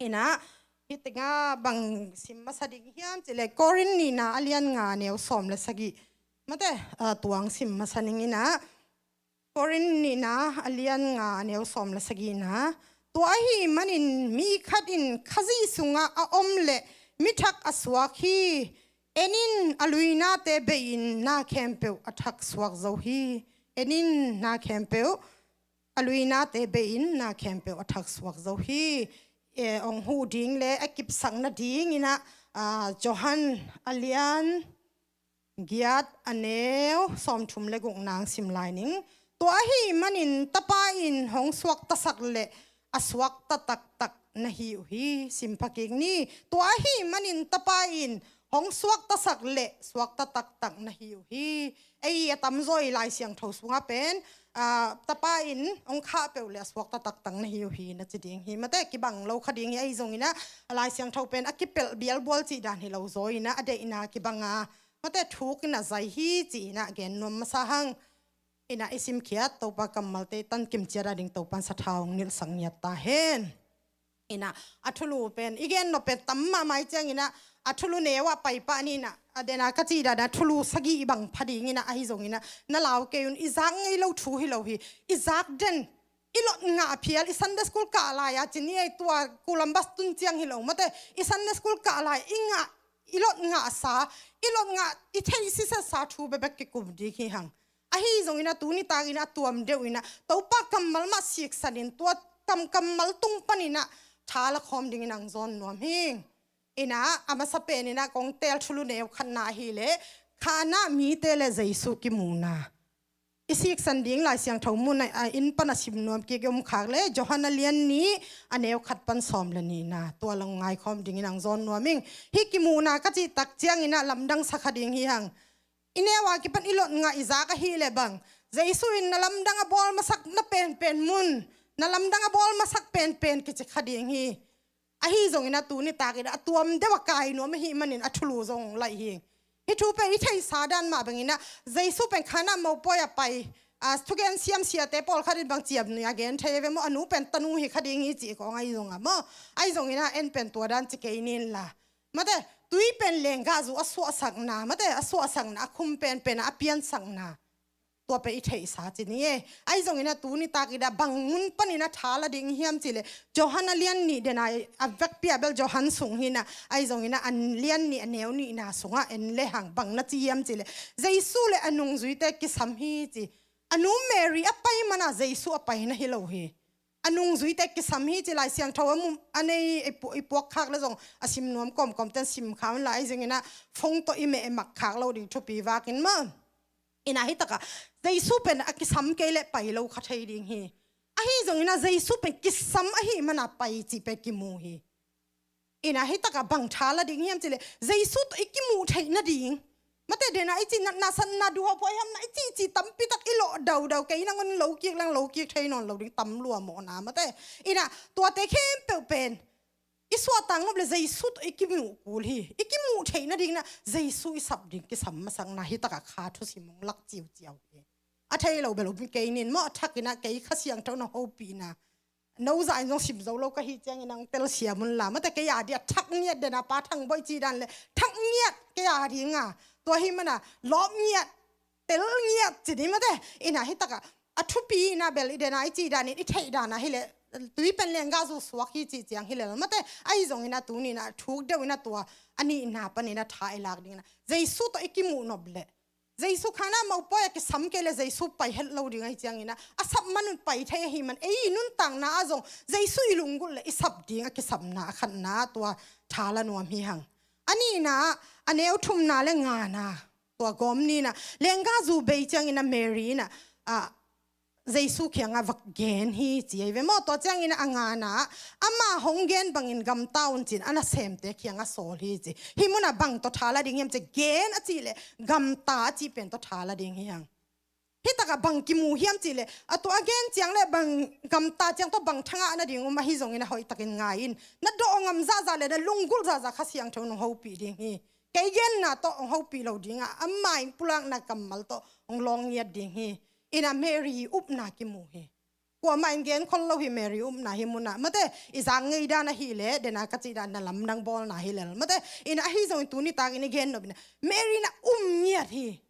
In a, hih tengah bang sim masa ding hiam cih leh Korin nihna a lian nga a neu sawm le sagih, mate, ah, tua hong sim masa ning in a, Korin nihna a lian nga a neu sawm le sagihna, tua ahih manin mi khat in Khazih sungah a om leh mi thak a suak hi. En in, a luinate bei in na khempeuh a thak suak zo hi. En in, na khempeuh, a luinate bei in na khempeuh a thak suak zo hi. Eh, hong huh ding le a kipsak nading in a, ah, Johan a lian giat a neu sawmthum le gukna hong sim lai ning. Tua ahih manin Tapa in hong suaktasak leh a suakta taktak na hi uh hi. Sim pha kik ni. Tua ahih manin Tapa in hong suaktasak leh suakta taktak na hi uh hi. Ei a tamzaw i Lai Siangtho sungah pen, ah, Tapa in hong khah peuh leh a suakta taktak na hi uh hi na ci ding hi. Mate kibang lo kha ding hi, ahi zongin a Lai Siangtho pen a kipelh bialbual cih dan hi lo zaw in a, a deihna kibang a, mate thuk in a zai hi ci in a gen nuam masa hang. In a i simkhiat Topa kammalte tan kimciat a ding Topa in sathau hong nilhsak ngiat ta hen. In a, a thulu pen i gen nop pen tam mahmah i ciangin a, a thulu neu ah pai pah ni in a, a den a ka cih dan a thulu sagih bang pha ding in a, ahi zongin a na lau kei un, i zak ngei lo thu hi lo hi. I zak den, i lot ngah phial, i Sunday school kah lai a ci ni ei, tua Columbus tun ciang hi lo, mate, i Sunday school kah lai i ngah, i lot ngahsa, i lot ngah, i theih sisetsa thu bekbek kikum ding hi hang. Ahi zongin a tuni takin a tuam deuh in a Topa kammal mah siksan in tua kam kammal tung panin a tha la khawm dingin hong zawn nuam hing. In a, a masa pen in a kong teel thulu neu khatna ahih leh Kana mite le Jesu kimuhna. I siksan ding Lai Siangtho mun a, a inn pan a sim nuam kik i om khak leh Johan a lian nih a neu khat pan sawm le nihna, tua la ngaikhawm dingin hong zawn nuam ing. Hih kimuhna ka cih tak ciangin a lamdang sa kha ding hi hang. I neu a kipan i lot ngah i zak ahih leh bang, Jesu in na lamdang a bawl masak na penpen mun, na lamdang a bawl masak penpen kici kha ding hi. Ahi zongin a tuni takin a tuam deuh a kai nuam ahih manin a thulu zong laih hi. Hih thu pen i theihsa dan mah bangin a Jesu pen Kana mopawi a pai, a, thugen siamsiate pawlkhat in bang ciapnui a gen thei ve maw, a nu pen tanu hi kha ding hi cih kawng ahi zong a maw. Ahi zongin a en pen tua dan ci kei ning la. Mate, tui pen lenggahzu a suahsakna, mate, a suahsakna, a khum penpen a piansakna. Tua pen i theihsa ci ni e. Ahi zongin a tuni takin a bang mun panin a tha la ding hiam cih leh Johan a lian nih den a, a vekpi a bel Johan sung hi in a, ahi zongin a a lian nih a neu nihna sungah en le hang bang na ci hiam cih leh Jesu le a nungzuite kisam hi ci. A nu Mary a pai man a Jesu a pai na hi lo hi. A nungzuite kisam hi ci Lai Siangtho a mu, a nei i pu-, i puak khak le zong a sim nuam kawmkawmte in sim kha un la, ahi zongin a phone tawh i meh mak khak lo ding thupi vakin maw. In a hih takah Jesu pen a kisam kei leh pai lo kha thei ding hi. Ahi zongin a Jesu pen kisam ahih man a pai cih pen kimu hi. In a hih takah bang tha la ding hiam cih leh Jesu tawh i kimuh theih nading. Mate den a i cih natna satna duhophuai hamna i cih cih tampi tak i lawh daudau kei nangawn lo kik lang lo kik thei nawn lo ding tam lua mawhna mate. In a tuate khempeuh pen i suahtak nop leh Jesu tawh i kimuh kul hi. I kimuh theih nading in a Jesu i sap ding kisam masakna hih takah kha thusim hong lak ciuciau hi. A thei lo bel um kei ning maw, a thak in a kei Kha Siangtho na hopihna no zah in zong sim zo lo ka hih ciangin hong telsiam un la. Mate kei a dia thak ngiat den a Pa Thang Bawi cih dan le thak ngiat kei a dinga. Tua hi mana lawp ngiat, tel ngiat ci ni mate. Ina hi taka a thupi ina bel i den a i cih danin i theih dan a hi le tui pen lenggahzu suak hi cih ciang hi le mate. Ahi zongin a tuni ina thuk deuh ina tua a nihna pan ina tha i lak ding ina Jesu tawh i kimuh nop le Jesu khan a mopawi a kisam kei le Jesu pai het lo ding ahi ciangin a a sap man un pai thei ahi man ei i nuntakna ah zong Jesu i lunggulh le i sap ding a kisapna a khatna tua tha la nuam hi hang. A nihna a neu thumna le ngana tua gawm nina lenggahzu bei ciangin a Mary ina a Jesu kiangah va gen hi ci ahi ve maw. Tua ciangin a ngana ama hong gen bangin gamta un cin a nasemte kiangah sawl hi ci. Hih munah bang tawh tha la ding hiam ci gen a cih leh gamta a cih pen tawh tha la ding hi hang. Hih takah bang kimu hiam cih leh a tua a gen ciang le bang gamta ciang tawh bang thangah na ding um ahi zongin a hoih takin ngai in. Na dawh ngam zahzah le na lunggulh zahzah Kha Siangtho nong hopih ding hi. Kei genna tawh hong hopih lo dingah ama in pulakna kammal tawh hong lawng ngiat ding hi. Ina Mary upna kimu hi. Kuamah in gen khol lo hi Mary upna hi munah mate. I zak ngei dan ahi le dena ka cih dan na lamdang bawlna hi lel mate. Ina ahi zongin tuni takin i gen nop ina Mary na um ngiat hi.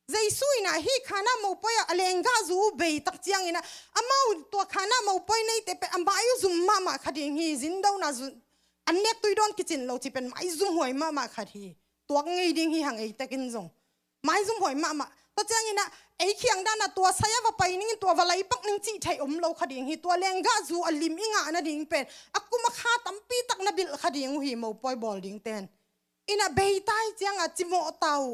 Jesu ina hi khana mopawi a lenggahzu bei tak ciangina amau tua khana mopawi neite pen a mai uh zum mahmah kha ding hi. Zindona zu an nek tui dawn kicin lo ci pen mai zum huai mahmah khat hi. Tuak ngei ding hi hang ei takin zong mai zum huai mahmah. Tua ciangina ei khiang dana tua saya va pai ningin tua va laipak ning cih theih om lo kha ding hi. Tua lenggahzu a lim i ngah nading pen a kum a kha tampi tak na bilh kha ding uh hi mopawi bawl ding ten. Ina bei ta hi cianga cimawh ta uh,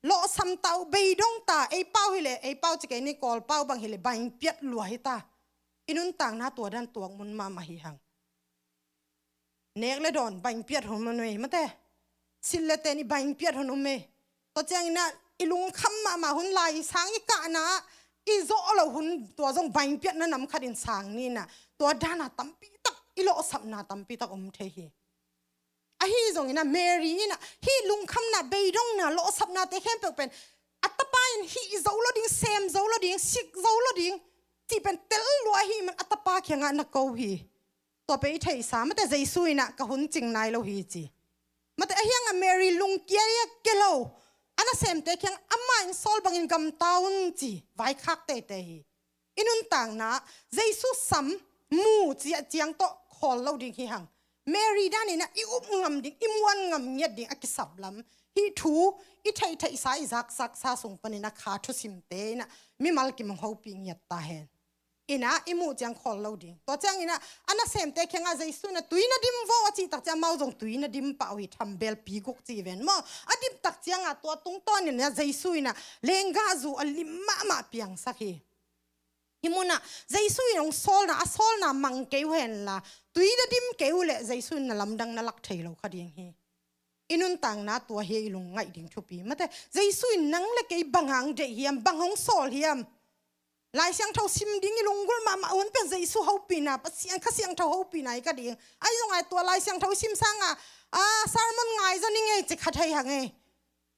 lawhsam ta uh, beidong ta, ei pau hileh ei pau ci kei ni Kawl pau bang hileh baingpiat lua hi ta. I nuntakna tua dan tuak mun mahmah hi hang. Nek le dawn baingpiat hun mun mei mate. Sil le ten i baingpiat hun um mei. Tua ciangina i lungkham mahmah hun lai i sang i kahna i zawh lo hun tua zong baingpiatna nam khatin sang nina tua dana tampi tak i lawhsapna tampi tak om thei hi. Ahi zongina Mary ina hih lungkhamna, beidongna, lawhsapnate khempeuh pen a tapa in hih zo lo ding, sem zo lo ding, sik zo lo ding cih pen tel lua ahi man a tapa kiangah na ko hi. Tua pen i theihsa mate Jesu ina ka hun cing nai lo hi ci. Mate ahianga Mary lungkia ia ke lo a nasemte kiang ama in sawl bangin gamta un ci vaikhak teitei hi. I nuntakna Jesu sam mu ciah ciang tawh khawl lo ding hi hang. Mary danina i up ngam ding, i muan ngam ngiat ding a kisap lam hih thu i theihtheihsa i zaksaksa sung panina kha thusimte ina mimal kimong hopih ngiat ta hen. Ina i muh ciang khawl lo ding. Tua ciangina a nasemte kiangah Jesu ina tui na dim vo a cih tak ciang amau zong tui na dim pah uh hi. Thambel pi guk ci ven maw a dim tak cianga tua tungtawn ina Jesu ina lenggahzu a lim mahmah piangsak hi. Hih munah Jesu in hong sawlna a sawlna mang kei uh henla tui na dim kei uh leh Jesu in na lamdang na lak thei lo kha ding hi. I nuntakna tua hi i lungngaih ding thupi mate. Jesu in nang le kei bang hang deih hiam, bang hong sawl hiam? Lai Siangtho sim ding i lunggulh mahmah hun pen Jesu hopihna, Pasian Kha Siangtho hopihna hi ka ding. Ahi zong ai tua Lai Siangtho i sim sanga a sermon ngai zaw ni ngei ci kha thei hang ei.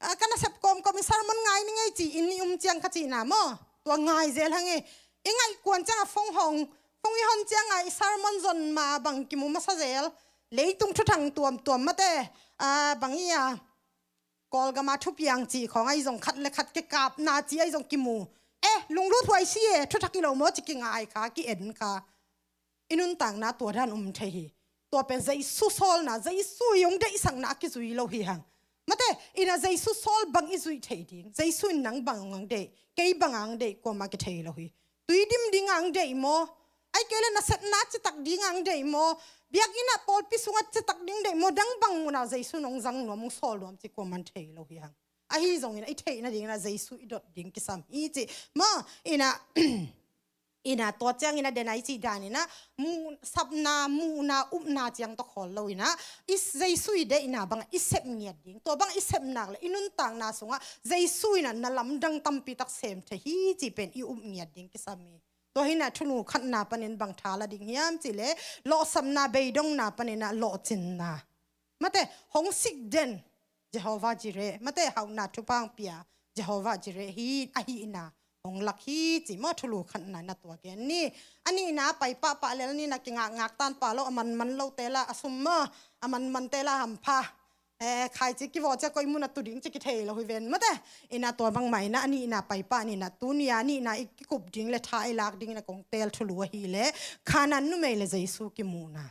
A, ka nasep kawmkawm i sermon ngai ni ngei ci in i um ciang ka cihna maw? Tua ngai zel hang ei. I ngaih kuan cianga fong hong, fong i hon cianga i sermon zon ma bang kimu masa zel. Leitung thuthang tuamtuam mate, a, bang i a Kawlgama thupiang cih khawng ahi zong khat le khat kikapna cih ahi zong kimu. Eh, lunglut huai si e, thuthak i lo maw ci kingai kha, ki-en kha. I nuntakna tua dan um thei hi. Tua pen Jesu sawlna, Jesu i hong deihsakna a kizui lo hi hang. Mate, ina Jesu sawl bang i zuih thei ding, Jesu in nang bang ang deih, kei bang ang deih, kuamah kithei lo hi. Tui dim ding ang deih maw? Ai kei le nasepna citak ding ang deih maw? Biakinn ah pawlpi sungah citak ding deih maw? Dang bang munah Jesu nong zang nuam, hong sawl nuam ci kuaman thei lo hi hang. Ahi zongin i theih nadingin ah Jesu i dot ding kisam hi ci. Maw, ina, ina tua ciangin a den a i cih danin ah, mu-, sapna, muhna, upna ciang tawh khawl lo ina, i s-, Jesu i deihna bangah i sep ngiat ding. Tua bang i sep nak le i nuntakna sungah Jesu ina na lamdang tampi tak sem thei hi cih pen i up ngiat ding kisam hi. Tua hi ina thunu khatna panin bang tha la ding hiam cih le, lawhsapna, beidongna panin ah lawhcinna. Mate, hong sik den Jehovah Jireh, mate, hauhna thupha hong pia Jehovah Jireh hi, ahi ina. hong lak hi ci maw, thulu khatna in a tua gen ni. A nihna pai pahpah lel ni, na kingakngak tan pah lo, a manman lote la a sum maw, a manmante la hampha. Eh, khaici kivawh cia koih mun a tu ding ci kithei lo hi ven mate. Ina tua bangmah ina a nihna pai pah ni, ina tuni a nihna i kikup ding le tha i lak ding ina kong teel thulu ahih leh Khanaan numei le Jesu kimuhna.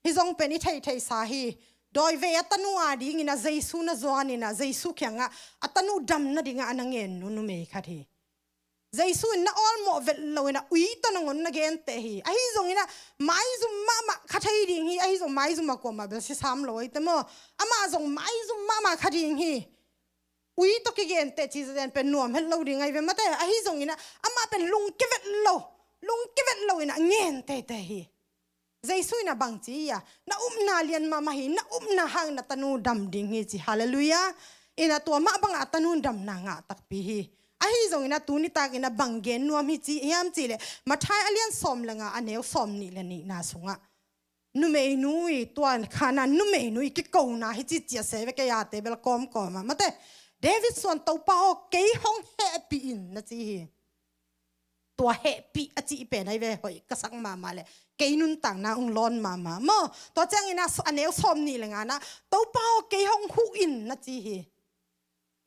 Hih zong pen i theihtheihsa hi. Dawivei a tanu a dingin a Jesu na zuan ina Jesu kiangah a tanu dam nadingah a na ngen nu numei khat hi. Jesu in na awlmawh vet lo ina ui tawh nangawn na genteh hi. Ahi zongin a maizum mahmah kha thei ding hi. Ahi zong maizum a kuamah bel si sam lo ahi te maw. Amah zong maizum mahmah kha ding hi. Ui tawh kigenteh ci zazen pen nuam het lo ding ahi ve mate. Ahi zongin a amah pen lungke vet lo, lungke vet lo ina ngen teitei hi. Jesu ina bang ci hi a, na upna lian mahmah hi, na upna hang na tanu dam ding hi ci. Halleluiah. Ina tua mah bangah a tanu damna ngah takpi hi. Ahi zongin a tuni tak ina bang gen nuam hi ci hiam cih leh Matthai a lian sawm le nga a neu sawm nih le nihna sungah numeinu i tua Khanaan numeinu i kikona hi ci ciah se ve kei a te bel kawmkawm ah mate. David suan Topa aw kei hong hehpih in na ci hi. Tua hehpih a cih pen ahi ve hoih ka sak mahmah leh kei nuntakna hong lawn mahmah maw. Tua ciangin a neu sawm nih le nga na Topa aw kei hong huh in na ci hi.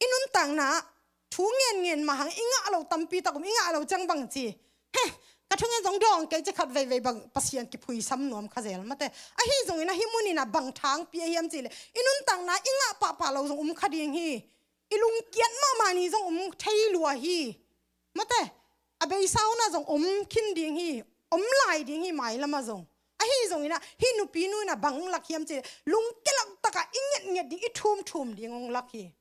I nuntakna thu ngenngen mah hang i ngah lo tampi tak um, i ngah lo ciang bang ci. He, ka thungen zong dawng kei ci khat veivei bang Pasian kiphuisam nuam kha zel mate. Ahi zongin a hih munin a bang thangpi a hiam cih leh i nuntakna i ngah pahpah lo zong um kha ding hi. I lungkiat mahmah ni zong om thei lua hi. Mate, a beisa hunah zong om khin ding hi, om lai ding hi mailamah zong. Ahi zongin a hih nupinu in a bang lak hiam cih leh lungke lak takah i ngetnget ding, i thumthum ding hong lak hi.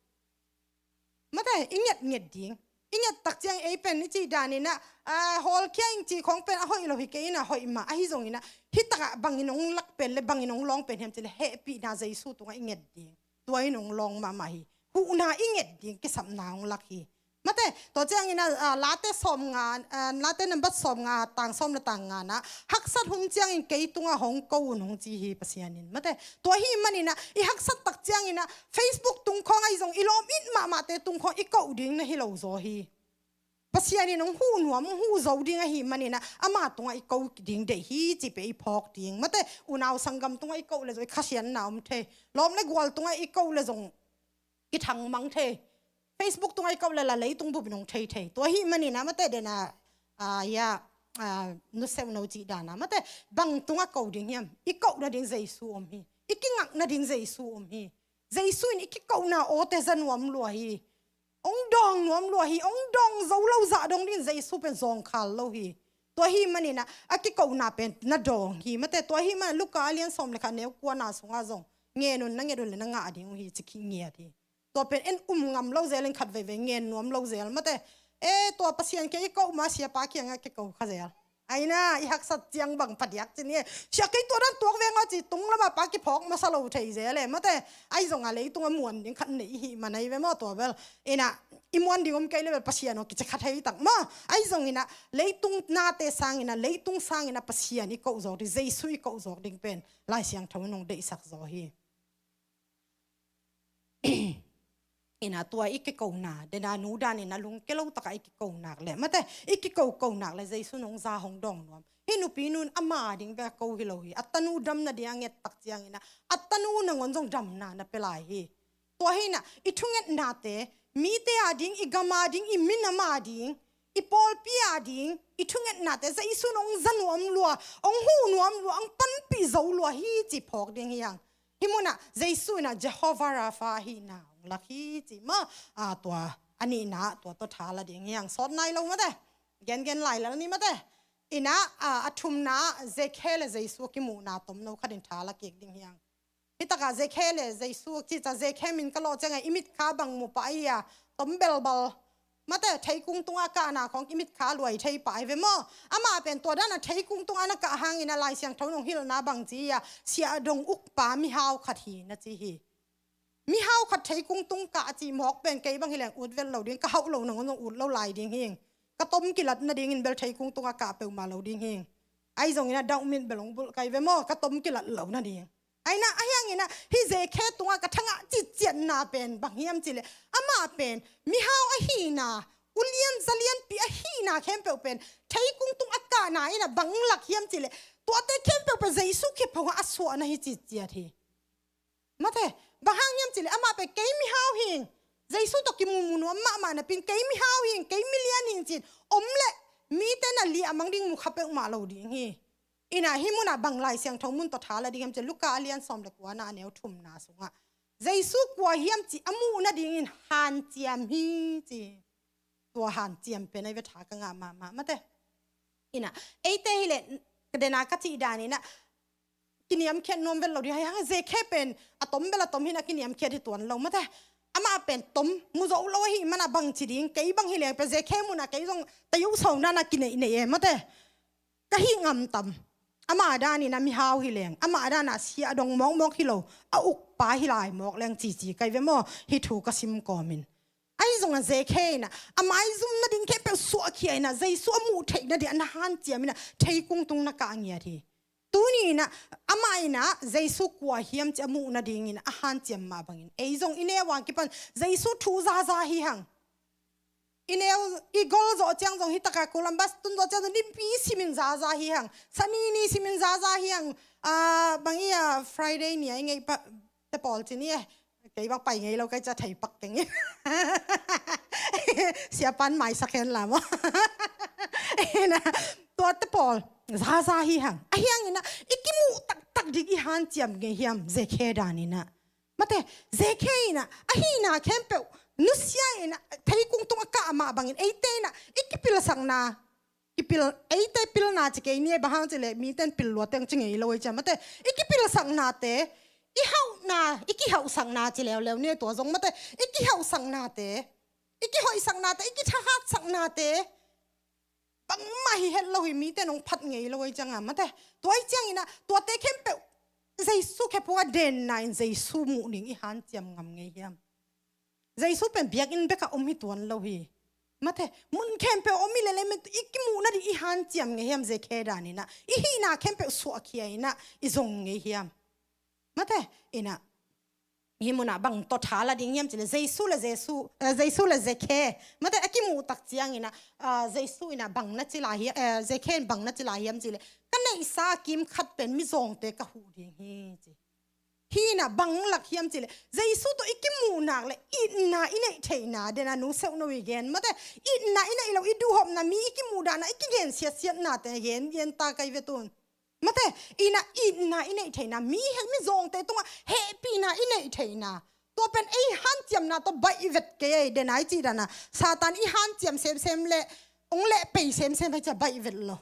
Mate, i ngetnget ding. I nget tak ciang ei pen i cih danin a, a, hawlkhia ing cih khawng pen a hoih lo hi kei in a hoih mah. Ahi zongin a hih takah bangin hong lak pen le bangin hong lawng pen hiam cih leh hehpihna Jesu tungah i nget ding. Tua in hong lawng mahmah hi. Huhna i nget ding kisapna hong lak hi. Mate, tua ciangin a, a, Late sawm nga, a, Late nambat sawm nga, tang sawm le tang nga na, haksat hun ciangin kei tungah hong ko un hong ci hi Pasian in. Mate, tua hih manin a, i haksat tak ciangin a, Facebook tung khawng ahi zong, i lawm it mahmahte tung khawng i koh ding na hi lo zaw hi. Pasian in hong huh nuam, hong huh zo ding ahih manin a, ama tungah i ko ding deih hi cih pen i phawk ding. Mate, unau sanggam tungah i koh le zong, i khasiatna om thei. Lawm le gual tungah i koh le zong, kithangmang thei. Facebook tungah i koh le la leitung bupin hong thei thei. Tua hih manin a mate den a, a, ia, a, nuseuno cih dan a mate bang tungah ko ding hiam. I koh nading Jesu om hi. I kingak nading Jesu om hi. Jesu in i kikona awte za nuam lua hi. Hong dawng nuam lua hi. Hong dawng zo lo zah dong ding Jesu pen zawngkhal lo hi. Tua hih manin a, a kikona pen na dawng hi. Mate tua hih manin Luka a lian sawm le khat neu kuana sungah zong ngen un na nget un le na ngah ding uh hi ci khingiat hi. Tua pen en um ngam lo zel in khat veivei ngen nuam lo zel mate. E, tua Pasian kiang i koh ma siapa kiangah kiko kha zel. Aina, i haksat ciang bang phadiak cin i. Sia kei tua dan tuak veng aw ci tung lamah pa kiphawk masa lo thei zel e mate. Ahi zongah leitung a muan ding khat nei i hih man ahi ve maw tua bel. Ina, i muan ding om kei le bel Pasian aw kici kha thei tak maw. Ahi zongin a leitung nate sangin a, leitung sangin a Pasian i koh zawk ding, Jesu i koh zawk ding pen Lai Siangtho in hong deihsak zaw hi. Ina tua i kikona, dena nu danin a lungke lo takah i kikonak le mate, i kikokonak le Jesu nong za hong dawng nuam. Hih nupinu in ama ding bek a ko hi lo hi. A tanu dam nading a nget tak ciangin a, a tanu nangawn zong damna na pia lai hi. Tua hi ina, i thungetnate, mite a ding, i gam a ding, i minam a ding, i pawlpi a ding, i thungetnate Jesu in hong za nuam lua, hong huh nuam lua, hong panpih zo lua hi ci phawk ding hi hang. Hih munah Jesu in a Jehovah Rapha ahihna hong lak hi ci maw. A, tua a nihna tua tawh tha la ding hi hang. Sawt nai lo mate. Gengen lai la ni mate. Ina, a, a thumna Zekhe le Jesu a kimuhna tomno khatin tha la kik ding hi hang. Hih takah Zekhe le Jesu cihca Zekhe min ka lawh ciangah i mitkha bang mu pah ahi a, tom belbal. Mate, theikung tungah kahna khawng i mitkha luai thei pah ahi ve maw? Amah pen tua dana theikung tungah na kah hangin a Lai Siangtho in hong hilhna bang ci a, siahdong ukpa mihau khat hi na ci hi. Mihau khat theikung tung kah a cih mawk pen kei bang hi leng ut vet lo ding, ka hauh lo nangawn zong ut lo lai ding hing. Ka tom kilat nadingin bel theikung tungah kah peuhmah lo ding hing. Ahi zongin a dauh mit bel hong bulh kai ve maw, ka tom kilat lo nading. Aina, ahi hangin a, hih Zekhe tungah ka thangah citciatna pen bang hiam cih leh, amah pen mihau ahihna ulian zalianpi ahihna khempeuh pen theikung tung a kahna in ah bang lak hiam cih leh, tuate khempeuh pen Jesu khe phungah a suahna hi ciciat hi. Mate, bang hang hiam cih leh amah pen kei mihau hing, Jesu tawh kimumu nuam mahmah napi-in kei mihau hing, kei milian hing ci-in om leh mite in ah liahmang ding, mu kha peuhmah lo ding hi. In ah hih munah bang Lai Siangtho mun tawh tha la ding hiam cih leh, Luka a lian sawm le kuana, a neu thumna sungah Jesu kua hiam cih a muh nadingin hanciam hi ci. Tua hanciam pen ahi ve, tha ka ngah mahmah, mate. In ah eite hi leh, ka den a ka cih dan in ah kiniamkhiat nuam vet lo ding hi hang. Zekhe pen a tom bel a tom hi-in ah kiniamkhiat hi tuan lo, mate. Amah pen tom mu zo lo ahih manin ah bangci ding, kei bang hi leng pen Zekhe munah kei zong tayu sawm dan a kineih neih e, mate. Ka hih ngam tam. Amah dan in ah mihau hi leng, amah dan ah siah dong mawkmawk hi lo, a ukpa hi lai mawk leng cici ka hi ve maw, hih thu ka sim kawmin. Ahi zongin Zekhe in ah a maizum nading khempeuh suahkhia in ah Jesu a muh theih nading a na hanciam in ah theikung tung na kah ngiat hi. Tuni in ah amah in ah Jesu kua hiam cih a muh nadingin a hanciam mah bangin ei zong i neu a kipan Jesu thu zaza hi hang. I neu, i gol zawh ciang zong, hi tak a Columbus tun zawh ciang zong, nipi simin zaza hi hang. Sani ni simin zaza hi hang. Ah, bang hi a, Friday ni a i ngeih pa, te pawl ci ni e. Kei bang pai ngei lo, kei ca thei pak keng hi. Siapan maisak hen la maw. Ina, tua te pawl zaza hi hang. Ahi hangin ah i kimuh taktak ding i hanciam ngei hiam, Zekhe dan in ah? Mate, Zekhe in ah a hihna khempeuh nusia in ah theikung tung a kah mah bangin eite in ah i kipilsakna, kipil, eite pilna ci kei ni e, bang hang cih leh mite in pil lua teng ci ngei lo ei cia, mate. I kipilsaknate, i hauhna, i kihauhsakna ci leuleu ni e, tua zong, mate. I kihauhsaknate, i kihoihsaknate, i kithahatsaknate bangmah hi het lo hi, mite in hong phat ngei lo ei ciang a, mate. Tua ei ciangin ah tuate khempeuh Jesu khe phungah denna in Jesu muh ding i hanciam ngam ngei hiam? Jesu pen biakinn bekah om hi tuan lo hi, mate. Mun khempeuh om hi leh leh, i kimuh nading i hanciam ngei hiam, Zekhe dan in ah? I hihna khempeuh suahkhia in ah i zong ngei hiam, mate? In ah hih munah bang tawh tha la ding hiam cih leh, Jesu le Jesu, eh, Jesu le Zekhe, mate, a kimuh tak ciangin ah, ah, Jesu in ah bang na ci lai hiam, eh, Zekhe in bang na ci lai hiam cih leh, ka neihsa a kim khat pen mizawngte ka huh ding hi ci. Hih in ah bang lak hiam cih leh, Jesu tawh i kimuh nak leh itna i neih theihna, den a Nu Seuhno i gen, mate, itna i neih loh, i duhhopna, mi i kimuh dan a i kigen siatsiatnate gen gen ta ka hi ve tun. Mate, in ah itna i neih theihna, mi he, mizawngte tungah hehpihna i neih theihna, tua pen ei hanciamna tawh baih vet kei ei, den a i cih dan a Satan i hanciam semsem leh hong lehpei semsem hi cia baih vet lo.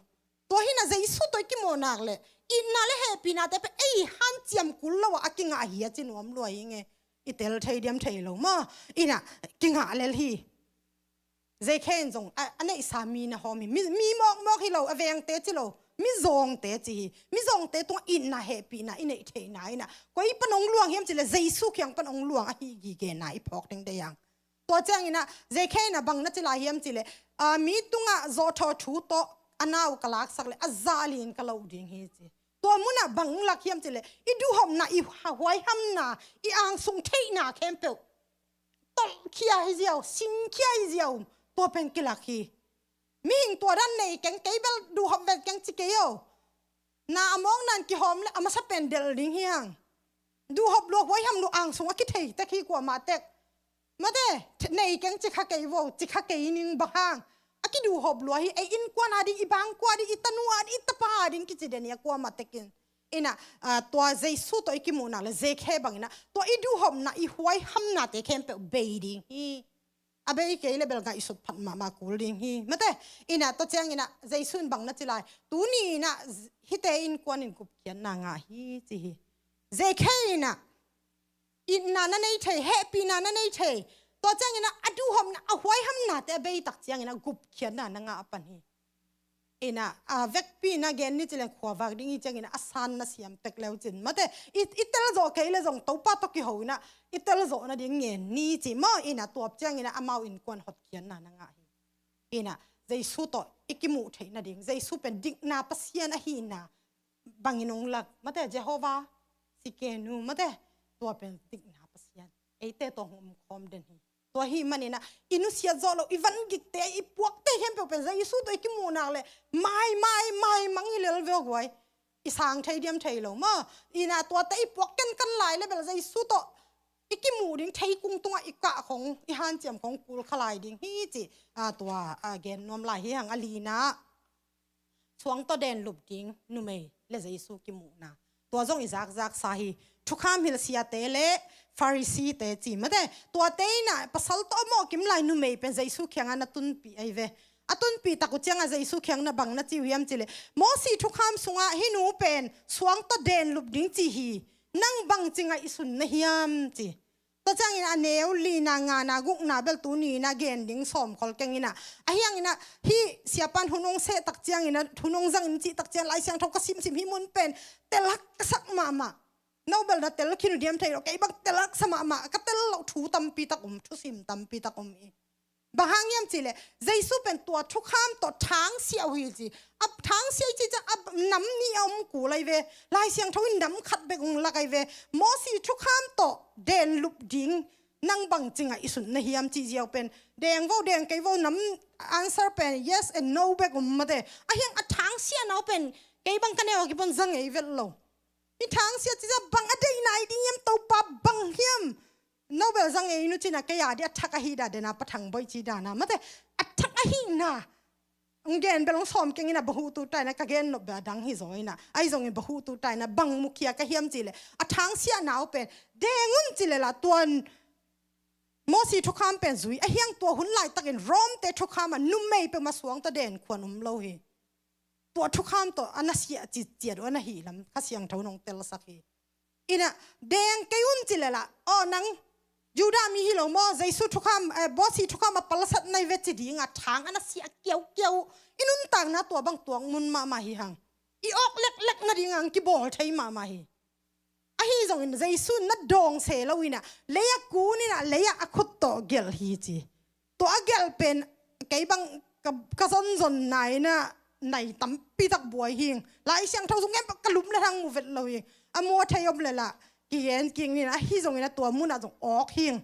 Tua hi in ah Jesu tawh i kimuh nak leh itna le hehpihnate pen ei hanciam kul lo ah a kingah hi a ci nuam lua hi ing e. I tel thei diam thei lo maw? In ah kingah lel hi. Zekhe in zong a, a neihsa mi na hawm hi. Mi, mi mawkmawk hi lo, a vengte ci lo, mizawngte ci hi. Mizawngte tungah itna hehpihna i neih theihna in ah koi pan hong luang hiam cih leh, Jesu kiang pan hong luang ahi gige na i phawk ding deih hang. Tua ciangin ah Zekhe in ah bang na ci lai hiam cih leh, ah, mi tungah zawhthawh thu tawh a nau ka laksak leh a zah li-in ka loh ding hi ci. Tua munah bang lak hiam cih leh, i duhhopna, i ha-, huaihamna, i angsung theihna khempeuh tolhkhia hi ziau, singkhia hi ziau, tua pen kilak hi. Mihing tua dan nei keng, kei bel duhhop vet keng ci kei o. Na a mawkna in kihawm leh a masa pen delh ding hi hang. Duhhop lua, huaiham lua, angsung a kithei tek hi kuamah tek. Mate, nei keng ci kha kei vo, ci kha kei ning, bang hang? A kiduhhop lua hi, ei innkuan a ding, i bangkua ding, i tanu a ding, i tapa a ding kici den hi a kuamah tekin. In ah, ah, tua Jesu tawh i kimuh nak leh Zekhe bangin ah, tua i duhhopna, i huaihamnate khempeuh bei ding hi. A bei kei leh bel ngaihsut phat mahmah kul ding hi, mate. In ah tua ciangin ah Jesu in bang na ci lai? Tuni in ah hihte innkuan in gupkhiatna ngah hi ci hi. Zekhe in ah itna na nei thei, hehpihna na nei thei. Tua ciangin ah a duhhopna, a huaihamnate a bei tak ciangin ah gupkhiatna na ngah a pan hi. In ah, a vekpi in ah gen ni ci leng khuavak ding hi ciangin ah a san na siam tek leu cin, mate, i, i tel zawh kei leh zong Topa tawh kiho in ah i tel zawh nading ngen ni ci maw? In ah tua ciangin ah amau innkuan hotkhiatna na ngah hi. In ah Jesu tawh i kimuh theih nading, Jesu pen dikna Pasian ahihna bangin hong lak, mate, Jehovah Tsidkenu, mate, tua pen dikna Pasian. Eite tawh hong omkhawm den hi. Tua ahih manin ah i nusiat zawh loh, i van gikte, i puakte khempeuh pen Jesu tawh i kimuh nak leh mai, mai, mai mang hi lel ve aw guai. I sang thei diam thei lo maw? Inah tuate i puak kenkan lai leh bel Jesu tawh i kimuh ding theikung tungah i kah khong, i hanciam khong kul kha lai ding hi ci. A, tua a gen nuam lai hi hang. A lina, suang tawh den lup ding numei leh Jesu kimuhna. Tua zong i zakzaksa hi. Thukham hilh siate leh Pharisee-te ci mate. Tuate inah pasal tawh a mawhkim lai numei pen Jesu kiangah na tunpih ahi ve. A tunpih tak uh ciangah Jesu kiang na bang na ci uh hiam cih leh, Mosi thukham sungah hih nu pen suang tawh den lup ding ci hi. Nang bangci ngaihsun na hiam ci. Tua ciangin a neu lina, ngana, gukna bel tuni inah gen ding sawm khol keng inah. Ahi hangin ah hih siapa'n hun hong seh tak ciangin ah, hun hong zangin cih tak ciang Lai Siangtho ka simsim, hih mun pen tel hak ka sak mahmah. No bel na tel khin uh diam thei lo, kei bang tel hak sa mahmah, ka tel loh thu tampi tak um, thusim tampi tak um hi. Bang hang hiam cih leh, Jesu pen tua thukham tawh thangsiah uh hi ci. A thangsiah i cih ciang a nam nih a om kul ahi ve. Lai Siangtho in nam khat bek hong lak ahi ve. Mosi thukham tawh den lup ding nang bangci ngaihsun na hiam cih ziau pen, deng vo, deng kei vo, nam answer pen yes and no bek um mate. Ahi hang a thangsiahna uh pen kei bang ka neu a kipan za ngei vet lo. Hih thangsiah cih ciang bang a deihna hi ding hiam, Topa, bang hiam? No bel za ngei in uh cin ah, kei a dih a thak ahih dan, den a pathang bawi cih dan a mate. A thak ahihna hong gen bel hong sawm keng inah, bang huh tu ta inah, ka gen nop bel a dang hi zaw inah. Ahi zongin bang huh tu ta inah, bang mukhia ka hiam cih leh, a thangsiahna uh pen deng un ci leh lah, tuan Mosi thukham pen zui. Ahi hang tua hun laitakin Rome-te thukham ah numei peuhmah suang tawh den khuan um lo hi. Tua thukham tawh a na siah citciat uh a na hih lam Kha Siangtho in hong telsak hi. Inah, deng kei un ci leh lah, aw nang Judah mi hi lo maw, Jesu thukham, eh, Mosi thukham a palsat na hi ve ci dingah thang a na siah kiaukiau uh. I nuntakna tua bang tuak mun mahmah hi hang. I awk leklek nadingah hong kibawl thei mahmah hi. Ahi zongin Jesu in na dawng se lo inah, lei ah kun inah, lei ah a khut tawh gelh hi ci. Tua a gelh pen kei bang ka, ka zonzonna inah nai tampi tak buai hing. Lai Siangtho zong gen bang ka lum le hang mu vet lo hing. A mu a thei om leh lah kigen kik ni inah, ahi zongin ah tua munah zong awk hing.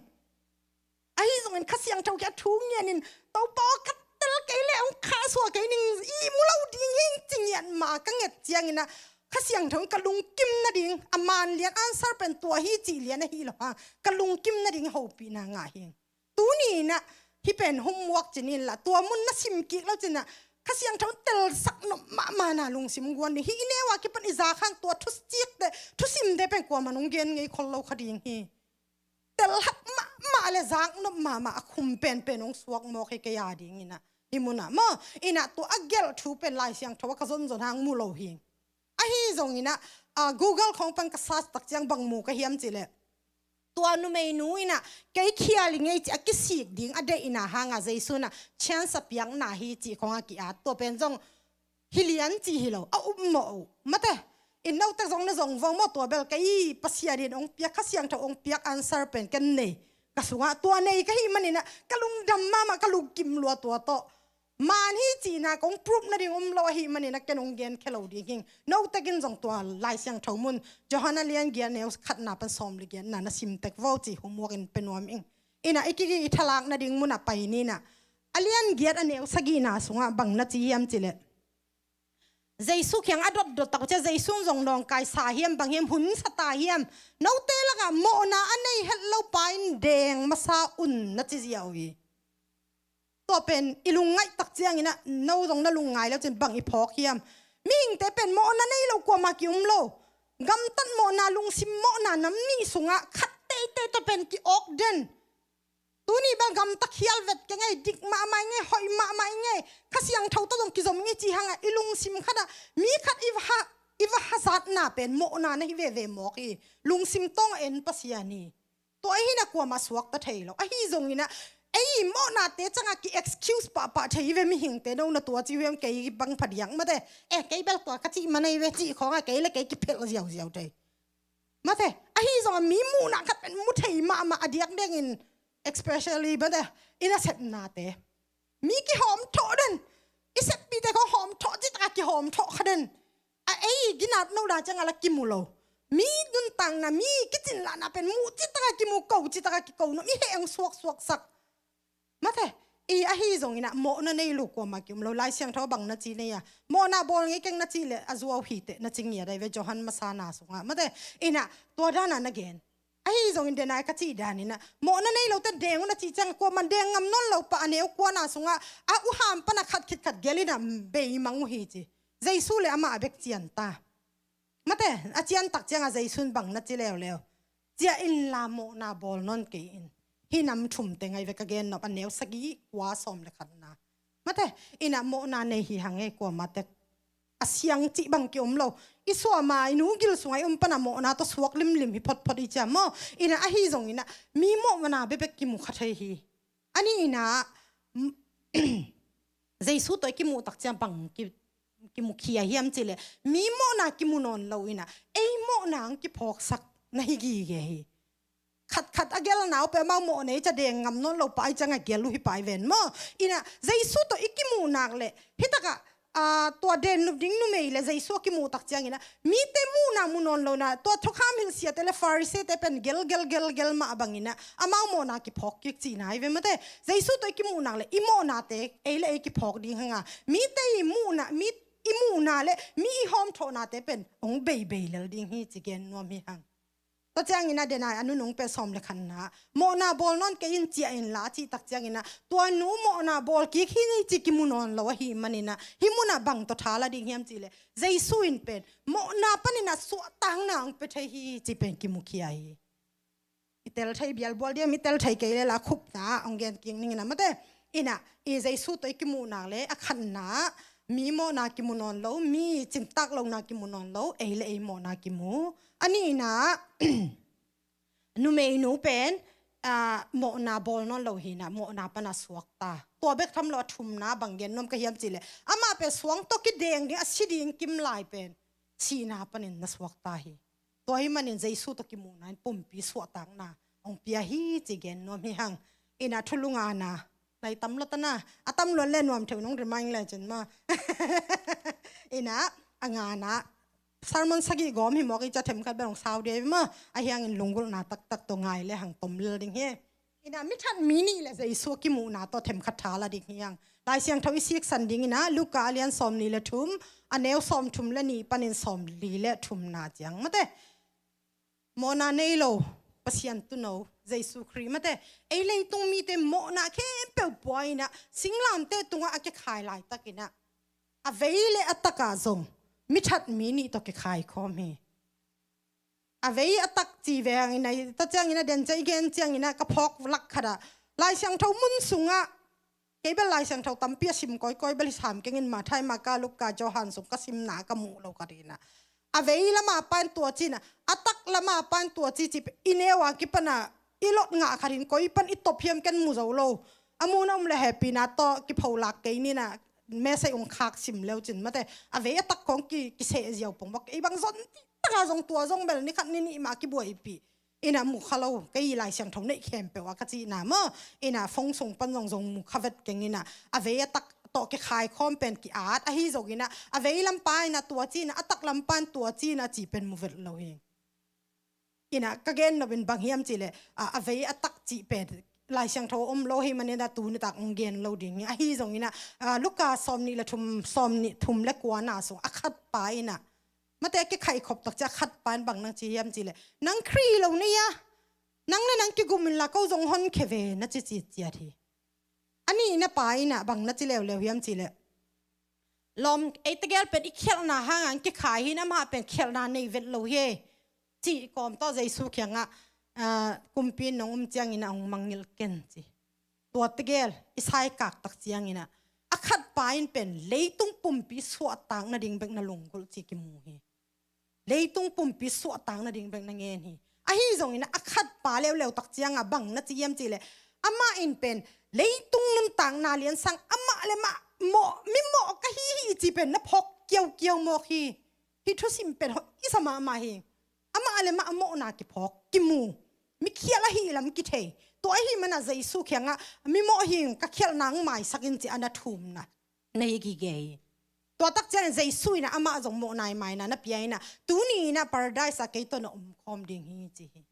Ahi zongin Kha Siangtho kiang thu ngianin, Topa aw, ka tel kei leh hong khahsuah kei ning, ihmu lo ding hing ci ngiat mah ka nget ciangin ah, Kha Siangtho in ka lungkim nading, a man lian answer pen tua hi cih lian ahi lo hang, ka lungkim nading hopihna ngah hing. Tuni inah hih pen homework ci ni in lah, tua mun na sim kik lo cin ah, Kha Siangtho in telsak nop mahmahna lungsim guan ding. Hih i neu a kipan i zak hang tua thusikte, thusimte pen kuamah in hong gen ngei khol lo kha ding hi. Tel hak mahmah leh zak nop mahmah a khum penpen hong suak mawk hi kei a dingin ah. Hih munah maw, inah tua a gelh thu pen Lai Siangtho ah ka zonzon hang mu lo hing. Ahi zongin ah, ah, Google khawng pan ka search tak ciang bang mu ka hiam cih leh, tua numeinu inah kei khial hi ing ei cih a kisik ding a deihna hangah Jesu in ah chance a piakna hi cih khawng a ki-at. Tua pen zong hi lian cih hi lo, a upmawh uh. Mate, in note zong na zong vong maw, tua bel kei Pasian in hong piak, Kha Siangtho hong piak answer pen ken nei. Ka sungah tua nei ka hih manin ah ka lungdam mahmah, ka lungkim lua tua tawh. Man hi cihna kong proof nading um lo ahih manin ah ken hong genkhia lo ding hing. Note in zong tua Lai Siangtho mun, Johan a lian giat neu khatna pan sawm le giatna na sim tek vo ci, homework in pia nuam ing. Inah i kiki i thalak nading munah pai ni inah. A lian giat a neu sagihna sungah bang na ci hiam cih leh, Jesu kiang a dotdot tak uh ciang Jesu in zong nawngkaisa hiam, bang hiam, hunsa ta hiam, note lakah mawhna a nei het lo pa in deng masa un na ci ziau hi. Tua pen i lungngaih tak ciangin ah, no zong na lungngai lo cin bang i phawk hiam? Mihingte pen mawhna nei lo kuamah ki-um lo. Gamtat mawhna, lungsim mawhna nam nih sungah khat teitei tawh pen ki-awk den. Tuni bel gamta khial vet keng ei, dik mahmah ing ei, hoih mahmah ing ei, Kha Siangtho tawh zong kizom ing ei cih hangah i lungsim khatah mi khat i va ha, i va hazatna pen mawhna na hi veve mawk hi. Lungsim tawng a en Pasian hi. Tua ahi inah kuamah suakta thei lo. Ahi zongin ah ei mawhnate ciangah ki-excuse pahpah thei hi ve mihingte, no na tua ci uh hiam, kei bang phadiak mate. Eh, kei bel tua ka cih man ahi ve cih khawngah kei le kei kiphelh ziauziau thei. Mate, ahi zongah mi muhna khat pen mu thei mahmah a diakdiakin, especially mate, i nasepnate. Mi kihawmthawh den, i seppihte khawng hawmthawh citakah kihawmthawh kha den. A ei ginat nohna ciangah la kimu lo. Mi nuntakna, mi kicinlahna pen muh citakah kimu, ko citakah kiko nuam, i heh hong suaksuaksak. Mate, i ahi zongin ah mawhna nei lo kuamah ki-um lo. Lai Siangtho bang na ci nei a, mawhna bawl ngei keng na cih leh a zuau hi teh na ci ngiat ahi ve, Johan masa na sungah. Mate, in ah tua dan ah na gen. Ahi zongin denai ka cih dan in ah, mawhna nei lote deng un a cih ciang, kuamah deng ngam nawn lo pah a neu kua na sungah, a uham pan a khat khit khat gelh in ah beimang uh hi ci. Jesu le amah bek cian ta. Mate, a cian tak ciangah Jesu in bang na ci leuleu? Ciah inla mawhna bawl nawn kei in. Hih nam thum teng ahi ve ka gen nop, a neu sagih, kua, sawm le khatna. Mate, in ah mawhna nei hi hang e, kuamah tek a siang cih bang ki-um lo. I suahma, i nu gil sungah i um pan a mawhna tawh suak limlim hi photphot i ciam maw? In ah ahi zongin ah mi mawhna bekbek kimu kha thei hi. A nihna, Jesu tawh i kimuh tak ciang bang ki, kimukhia hiam cih leh, mi mawhna kimu nawn lo in ah ei mawhna hong kiphawksak na hi gige hi. Khatkhat a gelhna uh pen amau mawh nei ciang deng ngam nawn lo pah ahih ciangah gelh uh hi pah hi ven maw? In ah Jesu tawh i kimuh nak leh, hi takah, aa, tua den nup ding numei le Jesu a kimuh tak ciangin ah mite muhna mu nawn lo in ah, tua thukham hilhsiate le Pharisee-te pen gelh, gelh, gelh, gelh mah bangin ah amau mawhna kiphawk kik cihna hi ve. Mate, Jesu tawh i kimuh nak leh i mawhnate ei le ei kiphawk ding hang a, mite i muhna, mi i muhna le mi i hawmthawhnate pen hong beibei lel ding hi ci gen nuam hi hang. Tua ciangin ah denai a nunung pen sawm le khatna, mawhna bawl nawn kei in, ciah inla a cih tak ciangin ah tua nu mawhna bawl kik hi ni ci kimu nawn lo ahih manin ah, hih munah bang tawh tha la ding hiam cih leh, Jesu in pen mawhna panin ah suahtakna hong pia thei hi ci pen kimukhia hi. I tel thei bialbual diam, i tel thei kei le la khupna hong gen kik ning in ah. Mate, in ah i Jesu tawh i kimuh nak leh, a khatna, mi mawhna kimu nawn lo, mi cingtak lohna kimu nawn lo, ei le ei mawhna kimu. A nihna, numeinu pen, aa, mawhna bawl nawn lo hi in ah, mawhna pan a suak ta. Tua bek tham lo, a thumna bang gen nuam ka hiam cih leh, amah pen suang tawh kideng ding, a si ding kim lai pen sihna panin na suak ta hi. Tua ahih manin Jesu tawh kimuhna in pumpi suahtakna hong pia hi ci gen nuam hi hang. In ah thulu ngana, nai tam lua ta na, a tam luat le nuam theu nong remind le cin maw. In ah a ngana, sermon sagih gawm hi mawk i ciang themkhat bel hong sau ding hi maw. Ahi hangin lunggulhna taktak tawh ngai le hang tom lel ding hi. In ah mi that mi nih le Jesu a kimuhna tawh themkhat tha la ding hi hang. Lai Siangtho i siksan ding in ah Luka a lian sawmnih le thum, a neu sawmthum le nih panin sawmli le thumna ciang. Mate, mawhna nei lo Pasian tuuno Jesu Khrih, mate, ei leitung mite mawhna khempeuh pua in ah, singlamteh tungah a kikhai laitakin ah, a vei le a takah zong mi that mi nih tawh kikhai khawm hi. A vei a tak ci ve hangin ah, ta ciangin ah, den ciang i gen ciangin ah, ka phawk lak khat ah, Lai Siangtho mun sungah, kei bel Lai Siangtho tampi a sim kawikawi bel hi sam keng in, Matthai, Marka, Luka, Johan sung ka simna ka muh lo khat hi in ah, a vei lam a pan tua ci in ah, a tak lam a pan tua ci ci, i neu a kipan ah i lot ngah khat in koi pan i top hiam ken mu zo lo. A mun a um le hehpihna tawh kipholak kei ni in ah, message ung khak sim leu cin, mate, a vei a tak khawng ki, kiseh ziau pong bak. Ei bang zon takah zong tua zong bel ni khat ni nih mah kibuaipih in ah mu kha lo, kei Lai Siangtho neih khempeuh ah ka cihna maw. In ah phone sung pan zong zong mu kha vet keng in ah, a vei a tak tawh kikhai khawm pen ki-at ahi zongin ah, a vei lam pan in ah tua ci in ah, a tak lam pan tua ci in ah ci pen mu vet lo hi. In ah ka gen nop in bang hiam cih leh, a, a vei a tak cih pen Lai Siangtho om lo hi manin ah tuni tak ong gen lo ding hi. Ahi zongin ah, a, Luka sawmnih le thum, sawmnih thum le kuana sung a khat pa in ah, mate, a kikhai khop tak ciang a khat pa in bang nang ci hiam cih leh, nang Khrih lo nei a, nang le nang kigum inla ko zong honkhia ve, na ci citciat hi. A nihna pa in ah bang na ci leuleu hiam cih leh, lawm, ei tegel pen i khialhna hangin kikhai hi in, amah pen khialhna nei vet lo hi, cih kawm tawh Jesu kiangah, a, kumpi in nong um ciangin ah hong mangngilh ken ci. Tua tegel i saikak tak ciangin ah, a khat pa in pen leitung pumpi suahtak nading bek na lunggulh ci kimu hi. Leitung pumpi suahtak nading bek na ngen hi. Ahi zongin ah a khat pa leuleu tak ciangah bang na ci hiam cih leh, amah in pen leitung nuntakna liansang amah le mah mawh, mi mawh ka hi hi ci pen na phawk kiaukiau mawk hi. Hih thusim pen hoih i sa mahmah hi. Amah le mah a mawhna kiphawk, kimu, mi khialh ahih lam kithei. Tua ahih manin ah Jesu kiangah mi mawh hi ing, ka khialhna hong maisak in ci a na thumna na hi gige hi. Tua tak ciangin Jesu in ah amah zong mawhna i maina na pia in ah, tuni in ah paradise ah kei tawh na omkhawm ding hi ci hi.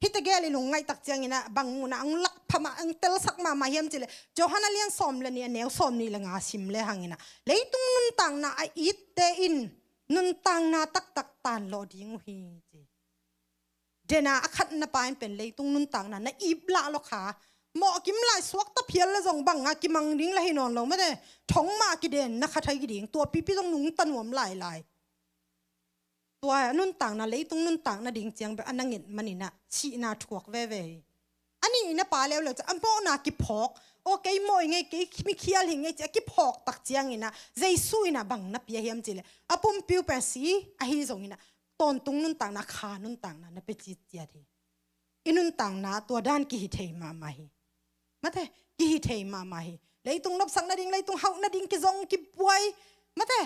Hihte gel i lungngaih tak ciangin ah bang munah hong lak phamah, hong telsak mahmah hiam cih leh, Johan a lian sawm le nih, a neu sawm nih le nga sim le hangin ah, leitung nuntakna a itte in nuntakna taktak tanlawh ding uh hi, ci. Dena a khatna pa in pen leitung nuntakna na ip lah lo kha. Mawh kim lai suakta phial le zong bang a kimang ding la hi nawn lo mate. Thong mah kidenna kha thei ding, tua pipi zong nungta nuam lailai. Tua nuntakna, leitung nuntakna ding ciang bek a na nget manin ah sihna thuak veve hi. A nihna pa leuleu ciang a mawhna kiphawk. Aw, kei mawh hi ngei, kei mikhial hi ngei ci a kiphawk tak ciangin ah Jesu in ah bang na pia hiam cih leh, a pumpi uh pen si, ahi zongin ah tawntung nuntakna, kha nuntakna na pia citciat hi. I nuntakna tua dan kihi thei mahmah hi. Mate, kihi thei mahmah hi. Leitung nopsak nading, leitung hauh nading kizong kibuai. Mate,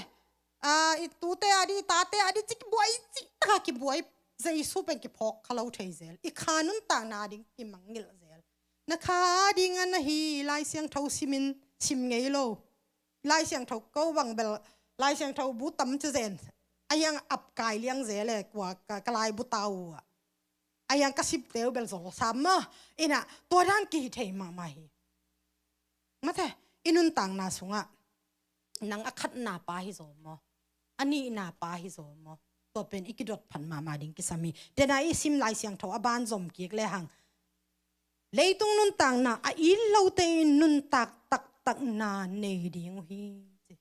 a, i tute a di, i tate a di ci kibuai, ci taka kibuai. Jesu pen kiphawk kha lo thei zel. I kha nuntakna ding kimangngilh zel. Na kha ding a na hi Lai Siangtho simin sim ngei lo. Lai Siangtho ko bang bel, Lai Siangtho bu tam ci zen. A hiang ap kai liang zel e, kua ka, ka lai bu tau ah. A hiang ka sipte uh bel zol sam maw. Inah, tua dan kihi thei mahmah hi. Mate, i nuntakna sungah nang a khatna pa hi zaw maw, a nihna pa hi zaw maw, tua pen i kidot phat mahmah ding kisam hi. Dena i sim Lai Siangtho a ban zom kik le hang, leitung nuntakna a it lote in nuntak taktakna nei ding uh hi, ci.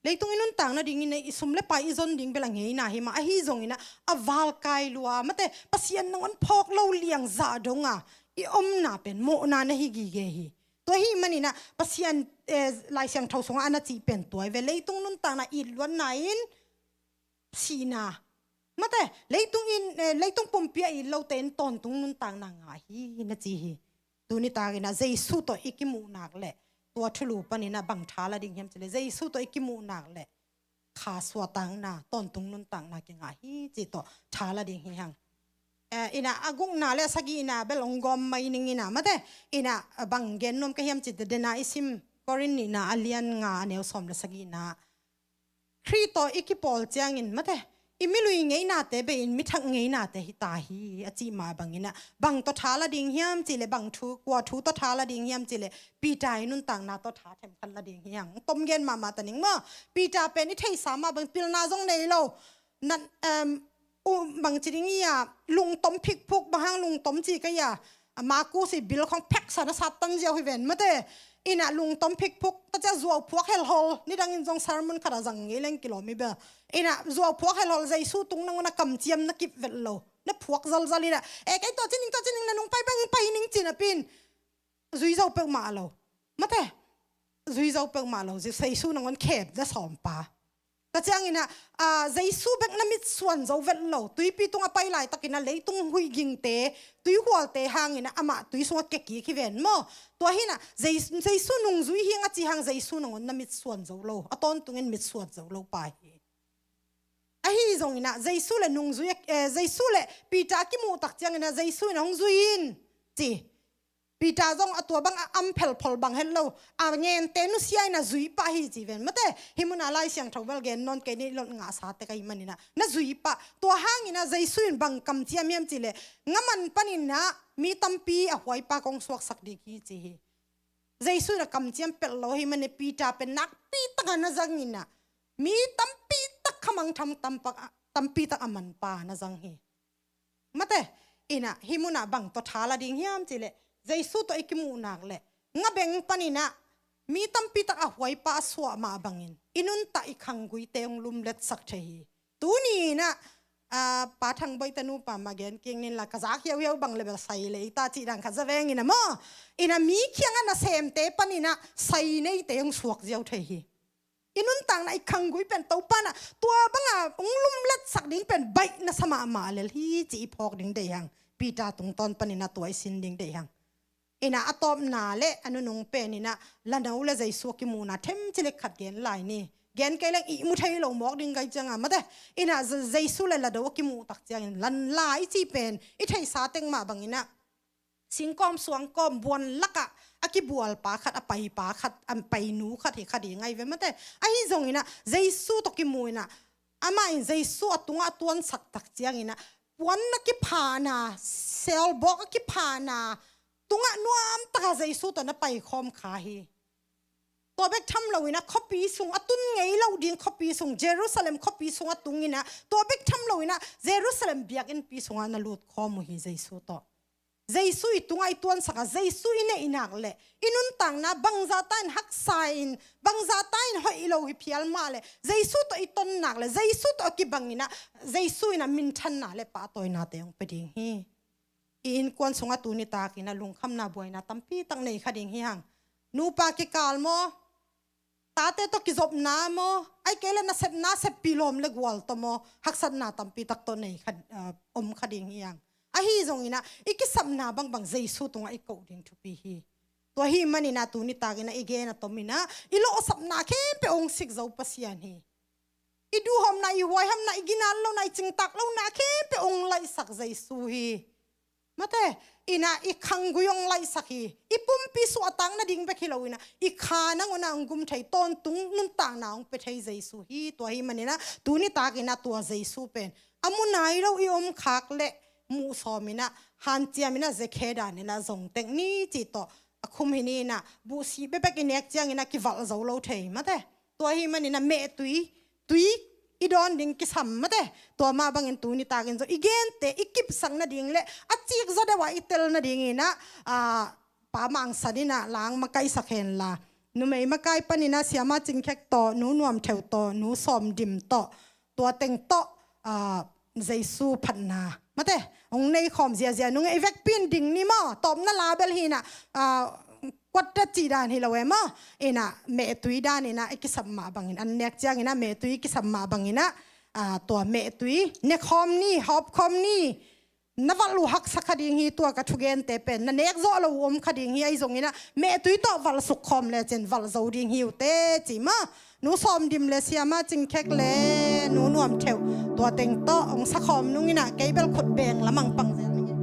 Leitung i nuntak nadingin i sum le pai i zon ding bel a ngeina hi mah, ahi zongin ah a valkai lua, mate, Pasian nangawn phawk lo liang zah dong a i omna pen mawhna na hi gige hi. Tua hi manin ah Pasian, eh, Lai Siangtho sungah a na cih pen tua hi ve, leitung nuntakna it luatna in sihna. Mate, leitung in, eh, leitung pumpi a it lote in tawntung nuntakna ngah hi na ci hi. Tuni takin ah Jesu tawh i kimuh nak leh, tua thulu panin ah bang tha la ding hiam cih leh, Jesu tawh i kimuh nak leh kha suahtakna, tawntung nuntakna kingah hi cih tawh tha la ding hi hang. Eh, inah a gukna le a sagihna bel hong gawm mai ning inah, mate, inah bang gen nuam ka hiam cih leh, dena i sim Korin nihna a lian nga a neu sawm le sagihna, Khrih tawh i kipawl ciangin, mate, i milui ngeinate bei-in mithak ngeinate hi ta hi, a cih mah bangin ah, bang tawh tha la ding hiam cih leh, bang thu, kua thu tawh tha la ding hiam cih leh, Peter i nuntakna tawh tha themkhat la ding hi hang. Tom gen mahmah ta ning maw. Peter pen i theihsa mah bang pilna zong nei lo. Nan, em, u, bang ci ding hi a, lungtom phikphuk, bang hang lungtom ci ka hi a, a Markus i bil khong pheksa na sat tan ziau hi ven, mate. Inah lungtom phikphuk, ta cia zuau phuak helhol, nidangin zong sermon khat a zang ngei leng kilawm hi bel. Inah zuau phuak helhol, Jesu tung nangawn a kamciam na kip vet lo. Na phuak zalzal inah, eh, kei tawh ci ning, tawh ci ning, na nung pai bang pai ning ci napi-in zui zo peuhmah lo. Mate, zui zo peuhmah lo, Jesu nangawn khep na sawm pa. Tua ciangin ah, ah, Jesu bek na mitsuan zo vet lo. Tuipi tungah pai laitakin ah leitung huih gingte, tuihualte hangin ah amah tui sungah kia kik hi ven maw. Tua hi inah Jesu, Jesu nungzui hi ing a ci hang Jesu nangawn na mitsuan zo lo. A tawntungin mitsuan zo lo pa hi. Ahi zongin ah Jesu le nungzui, eh, Jesu le Peter a kimuh tak ciangin ah Jesu in ah hong zui in ci. Peter zong a tua bang a am phelphol bang het lo, a ngente nusia in a zui pah hi ci ven. Mate, hih munah Lai Siangtho bel gen nawn kei ni, lot ngahsa tek ahih manin ah na zui pah. Tua hangin ah Jesu in bang kamciam hiam cih leh, nga man panin ah mi tampi a huaipa kong suaksak ding hi ci hi. Jesu in a kamciam pelh lo ahih manin Peter pen nakpi tak a na zang inah, mi tampi tak khamangtham tampak a, tampi tak a manpa na zang hi. Mate, inah hih munah bang tawh tha la ding hiam cih leh, Jesu tawh i kimuh nak leh, nga beng panin ah mi tampi tak a huaipa a suah mah bangin i nuntak i khangguite hong lumletsak thei hi. Tuni inah, ah, Pa Thang Boih tanu pa mah gen kik ning la, ka zak hiauhiau bang le bel sai lei ta cih dan khat za veng inah maw. Inah mi kiangah nasemte panin ah sai neite hong suak ziau thei hi. I nuntakna i khanggui pen Topa in ah tua banga hong lumletsak ding pen baih na sa mahmah lel hi cih i phawk ding deih hang. Peter tungtawn panin ah tua i sin ding deih hang. Inah a tawpna le a nunung pen inah lano le Jesu a kimuhna themcik le khat gen lai ni. Gen kei leng ihmu thei lo mawk ding ka hi ciangah mate. Inah Je-, Jesu le lado a kimuh tak ciangin la i cih pen i theihsa tek mah bangin ah singkawm suangkawm buan lakah a kibualpa khat, a paipa khat, a painu khat hi kha ding ahi ve mate. Ahi zongin ah Jesu tawh kimuh inah amah in Jesu a tungah a tuansak tak ciangin ah puan na kiphahna teolbawk a kiphana tungah nuamtaka Jesu tawh na paikhawm kha hi. Tua bek tham loinah khuapi sung a tun ngei lo ding khuapi sung, Jerusalem khuapi sungah tunginah tua bek tham loinah Jerusalem biakinnpi sungah na lutkhawm uh hi Jesu tawh. Jesu i tungah i tuansakah Jesu i neihnak le i nuntakna bangzahta in haksa in, bangzahta in hoih lo hi phial mah le Jesu tawh i tonnak le Jesu tawh a kibanginah Jesu inah minthanna le pahtawinate hong pia ding hi. I innkuan sungah tuni takinah lungkhamna buaina tampi tak nei kha ding hi hang. Nupa kikal maw, tate tawh kizopna maw, ai kei le nasepna seppih lawm le gual tawh maw, haksatna tampi tak tawh nei kha, ah, om kha ding hi hang. Ahi zonginah i kisapna bangbang Jesu tungah i koh ding thupi hi. Tua hi maninah tuni takinah i gen a tominah i lawhsapna khempeuh hong sik zo Pasian hi. I duhhawmna, i huaihamna, i ginat lohna, i cingtak lohna khempeuh hong laihsak Jesu hi. Mate, inah i khanggui hong laihsak hi. I pumpi suahtak nading bek hi loinah i kha nangawnah hong gum thei, tawntung nuntakna hong pia thei Jesu hi. Tua hi maninah tuni takinah tua Jesu pen a mu nai lo i om khak le muhsawminah hanciaminah zekhe daninah zong tek ni cih tawh a khum hi ninah buhsih bekbek i nek cianginah kivalh zo lo thei mate. Tua hi maninah mehtui, tui i dawn ding kisam mate. Tua mah bangin tuni takin zong i gente i kipsak nading le a cikzaw deuh ah i tel nadinginah, ah, Pa Mang San inah lang makaisak henla, numei makai paninah Siama Cing Khek tawh, Nu Nuam Theuh tawh, Nu Sawm Dim tawh, tua teng tawh, ah, Jesu phatna mate hong neikhawm ziazia nung ei vekpi in ding ni maw? Tawpna label hinah, ah, kuatta cih dan hi lo e maw? Inah mehtui daninah i kisap mah bangin, an nek cianginah mehtui i kisap mah banginah, ah, tua mehtui nekhawm ni, hawpkhawm ni. Na valh uh haksa kha ding hi, tua ka thugente pen na nek zawh lo uh om kha ding hi. Ahi zonginah mehtui tawh valh sukkhawm lecin valh zo ding hi uh teh ci maw? Nu Sawm Dim le Siama Cing Khek le Nu Nuam Theuh tua teng tawh hong sakhawm nunginah kei bel khut beng lamang pang zel ning.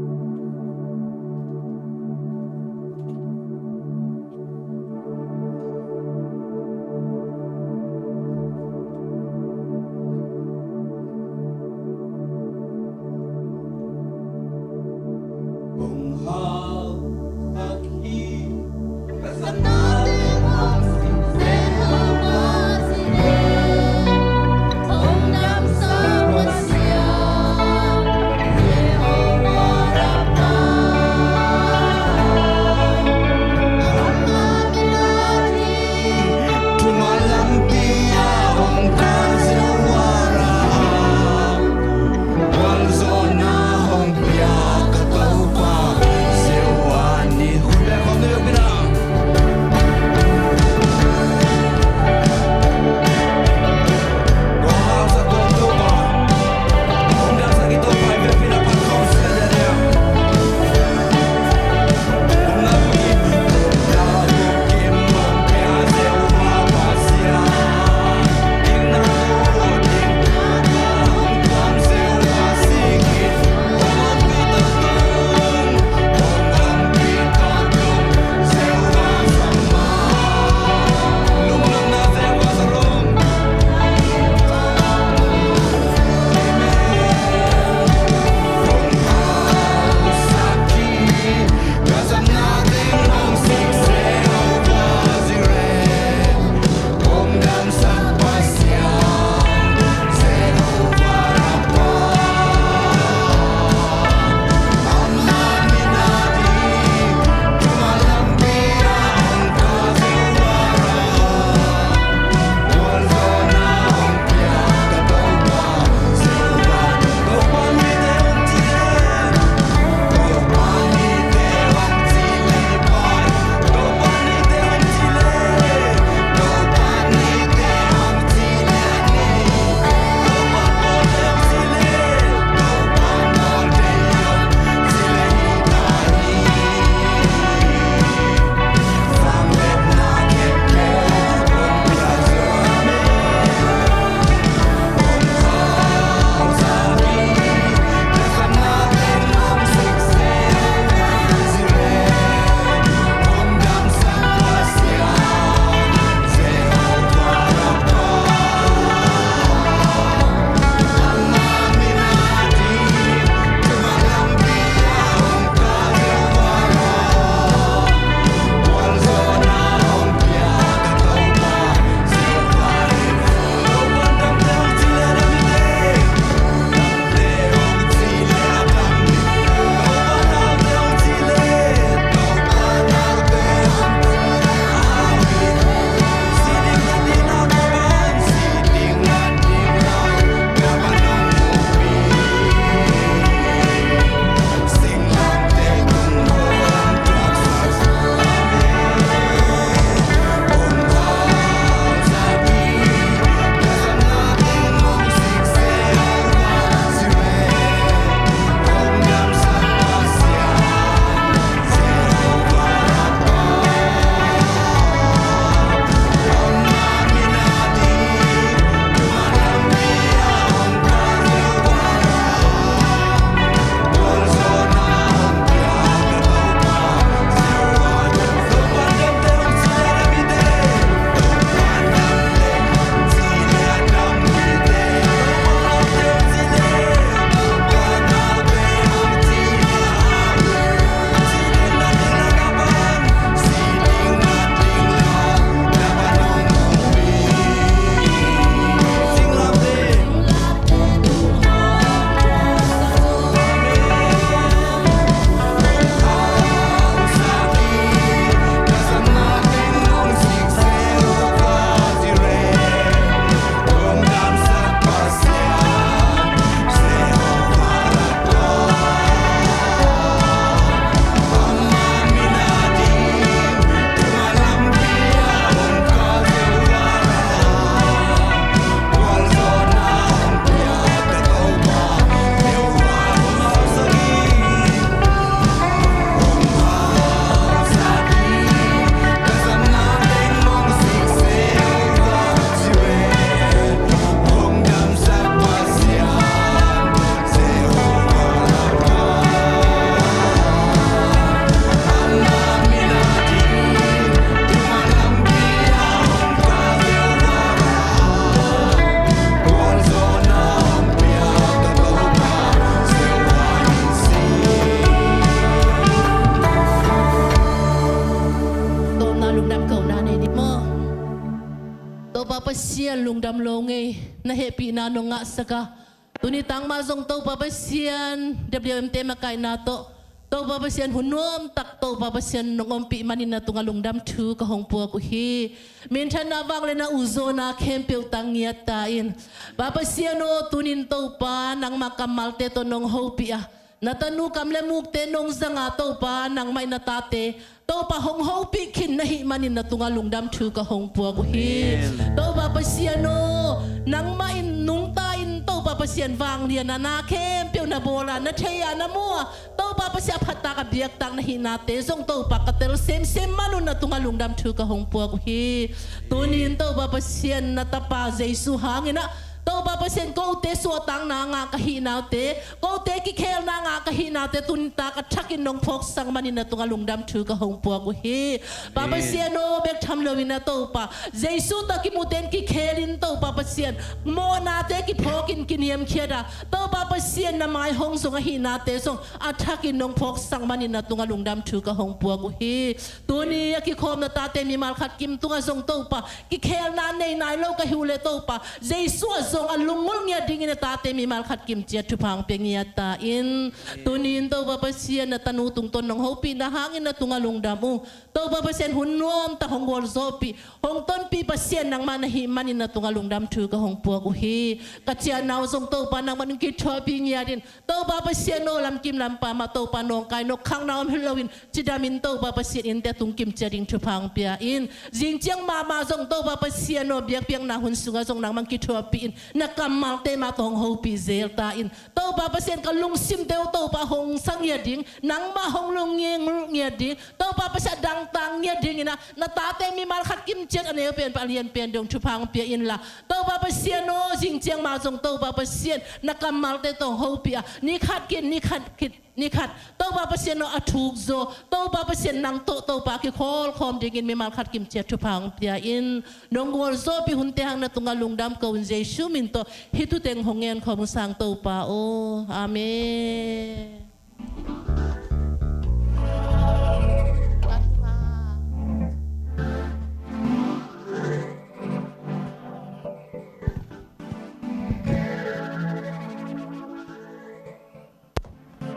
Pasian lungdam lo ngei, na hehpihna nong ngahsak a, tuni tangmah zong Topa Pasian, W M te makaihna tawh Topa Pasian hun nuamtak Topa Pasian nong ompih manin na tungah lungdam thu ka hong puak uh hi. Minthanna vangliatna, uzawna khempeuh tang ngiat ta in. Pa Pasian aw, tunin Topa nangmah kammalte tawh nong hopih a, na tanu kam le mukte nong zang a, Topa nangmah in na tate Topa hong hopih khin na hih manin na tungah lungdam thu ka hong puak uh hi. Amen. Topa Pasian aw, nangmah in nungta in Topa Pasian vangliatna khempeuh na bawl a, na thei a, na mu a, Topa Pasian a phattak a biaktak na hihnate zong Topa ka tel semsem man un na tungah lungdam thu ka hong puak uh hi. Tunin Topa Pasian na tapa Jesu hangin ah Topa Pasian kote suahtakna ngah ka hihnaute, kote kikhelna ngah ka hihnaute tuni tak a thakin nong phawksak manin na tungah lungdam thu ka hong puak uh hi. Pa Pasian aw, bek tham loin ah Topa Jesu tawh kimute in kikhelin Topa Pasian mawhnate kiphawkin kiniamkhiat a, Topa Pasian na mai hong zong ahihnate zong a thakin nong phawksak manin na tungah lungdam thu ka hong puak uh hi. Tuni a kikhawm na tate mimal khat kim tungah zong Topa kikhelna nei nai lo ka hi uh leh Topa Jesu ah zong a lungngulh ngiat dingin a tate mimal khat kim ciat thupha hong pia ngiat ta in. Tunin Topa Pasian na tanu tungtawn nong hopihna hangin na tungah lungdam uh. Topa Pasian hun nuamtak hong gualzawhpih, hong tonpih Pasian nangmah na hih manin na tungah lungdam thu ka hong puak uh hi. Ka ciahna uh zong Topa nangmah in kithuahpih ngiat in. Topa Pasian aw, lamkim lampa mah Topa nawngkai nawk khangna om hi loin cidamin Topa Pasian innte tung kim ciat ding thupha hong pia in. Zing ciang mahmah zong Topa Pasian aw, biakpiakna hun sungah zong nangmah kithuahpih in, na kammalte mah tawh hong hopih zel ta in. Topa Pasian ka lungsimte uh Topa hong sa ngiat ding, nangmah hong lungngiat ngiat ding, Topa Pasian a dangtak ngiat dingin ah na tate mimal khat kim ciat a neu pen pen a lian pen dong thupha hong pia inla, Topa Pasian aw, zing ciang mah zong Topa Pasian na kammalte tawh hong hopih a, ni khat khit ni khat khit ni khat Topa Pasian aw, a thuk zaw Topa Pasian nang tawh Topa kikhawlkhawm dingin mimal khat kim ciat thupha hong pia in. Nong gualzawhpih hunte hang na tungah lungdam ko un, Jesu min tawh hih thuteng hong ngen khawm sang Topa aw. Amen.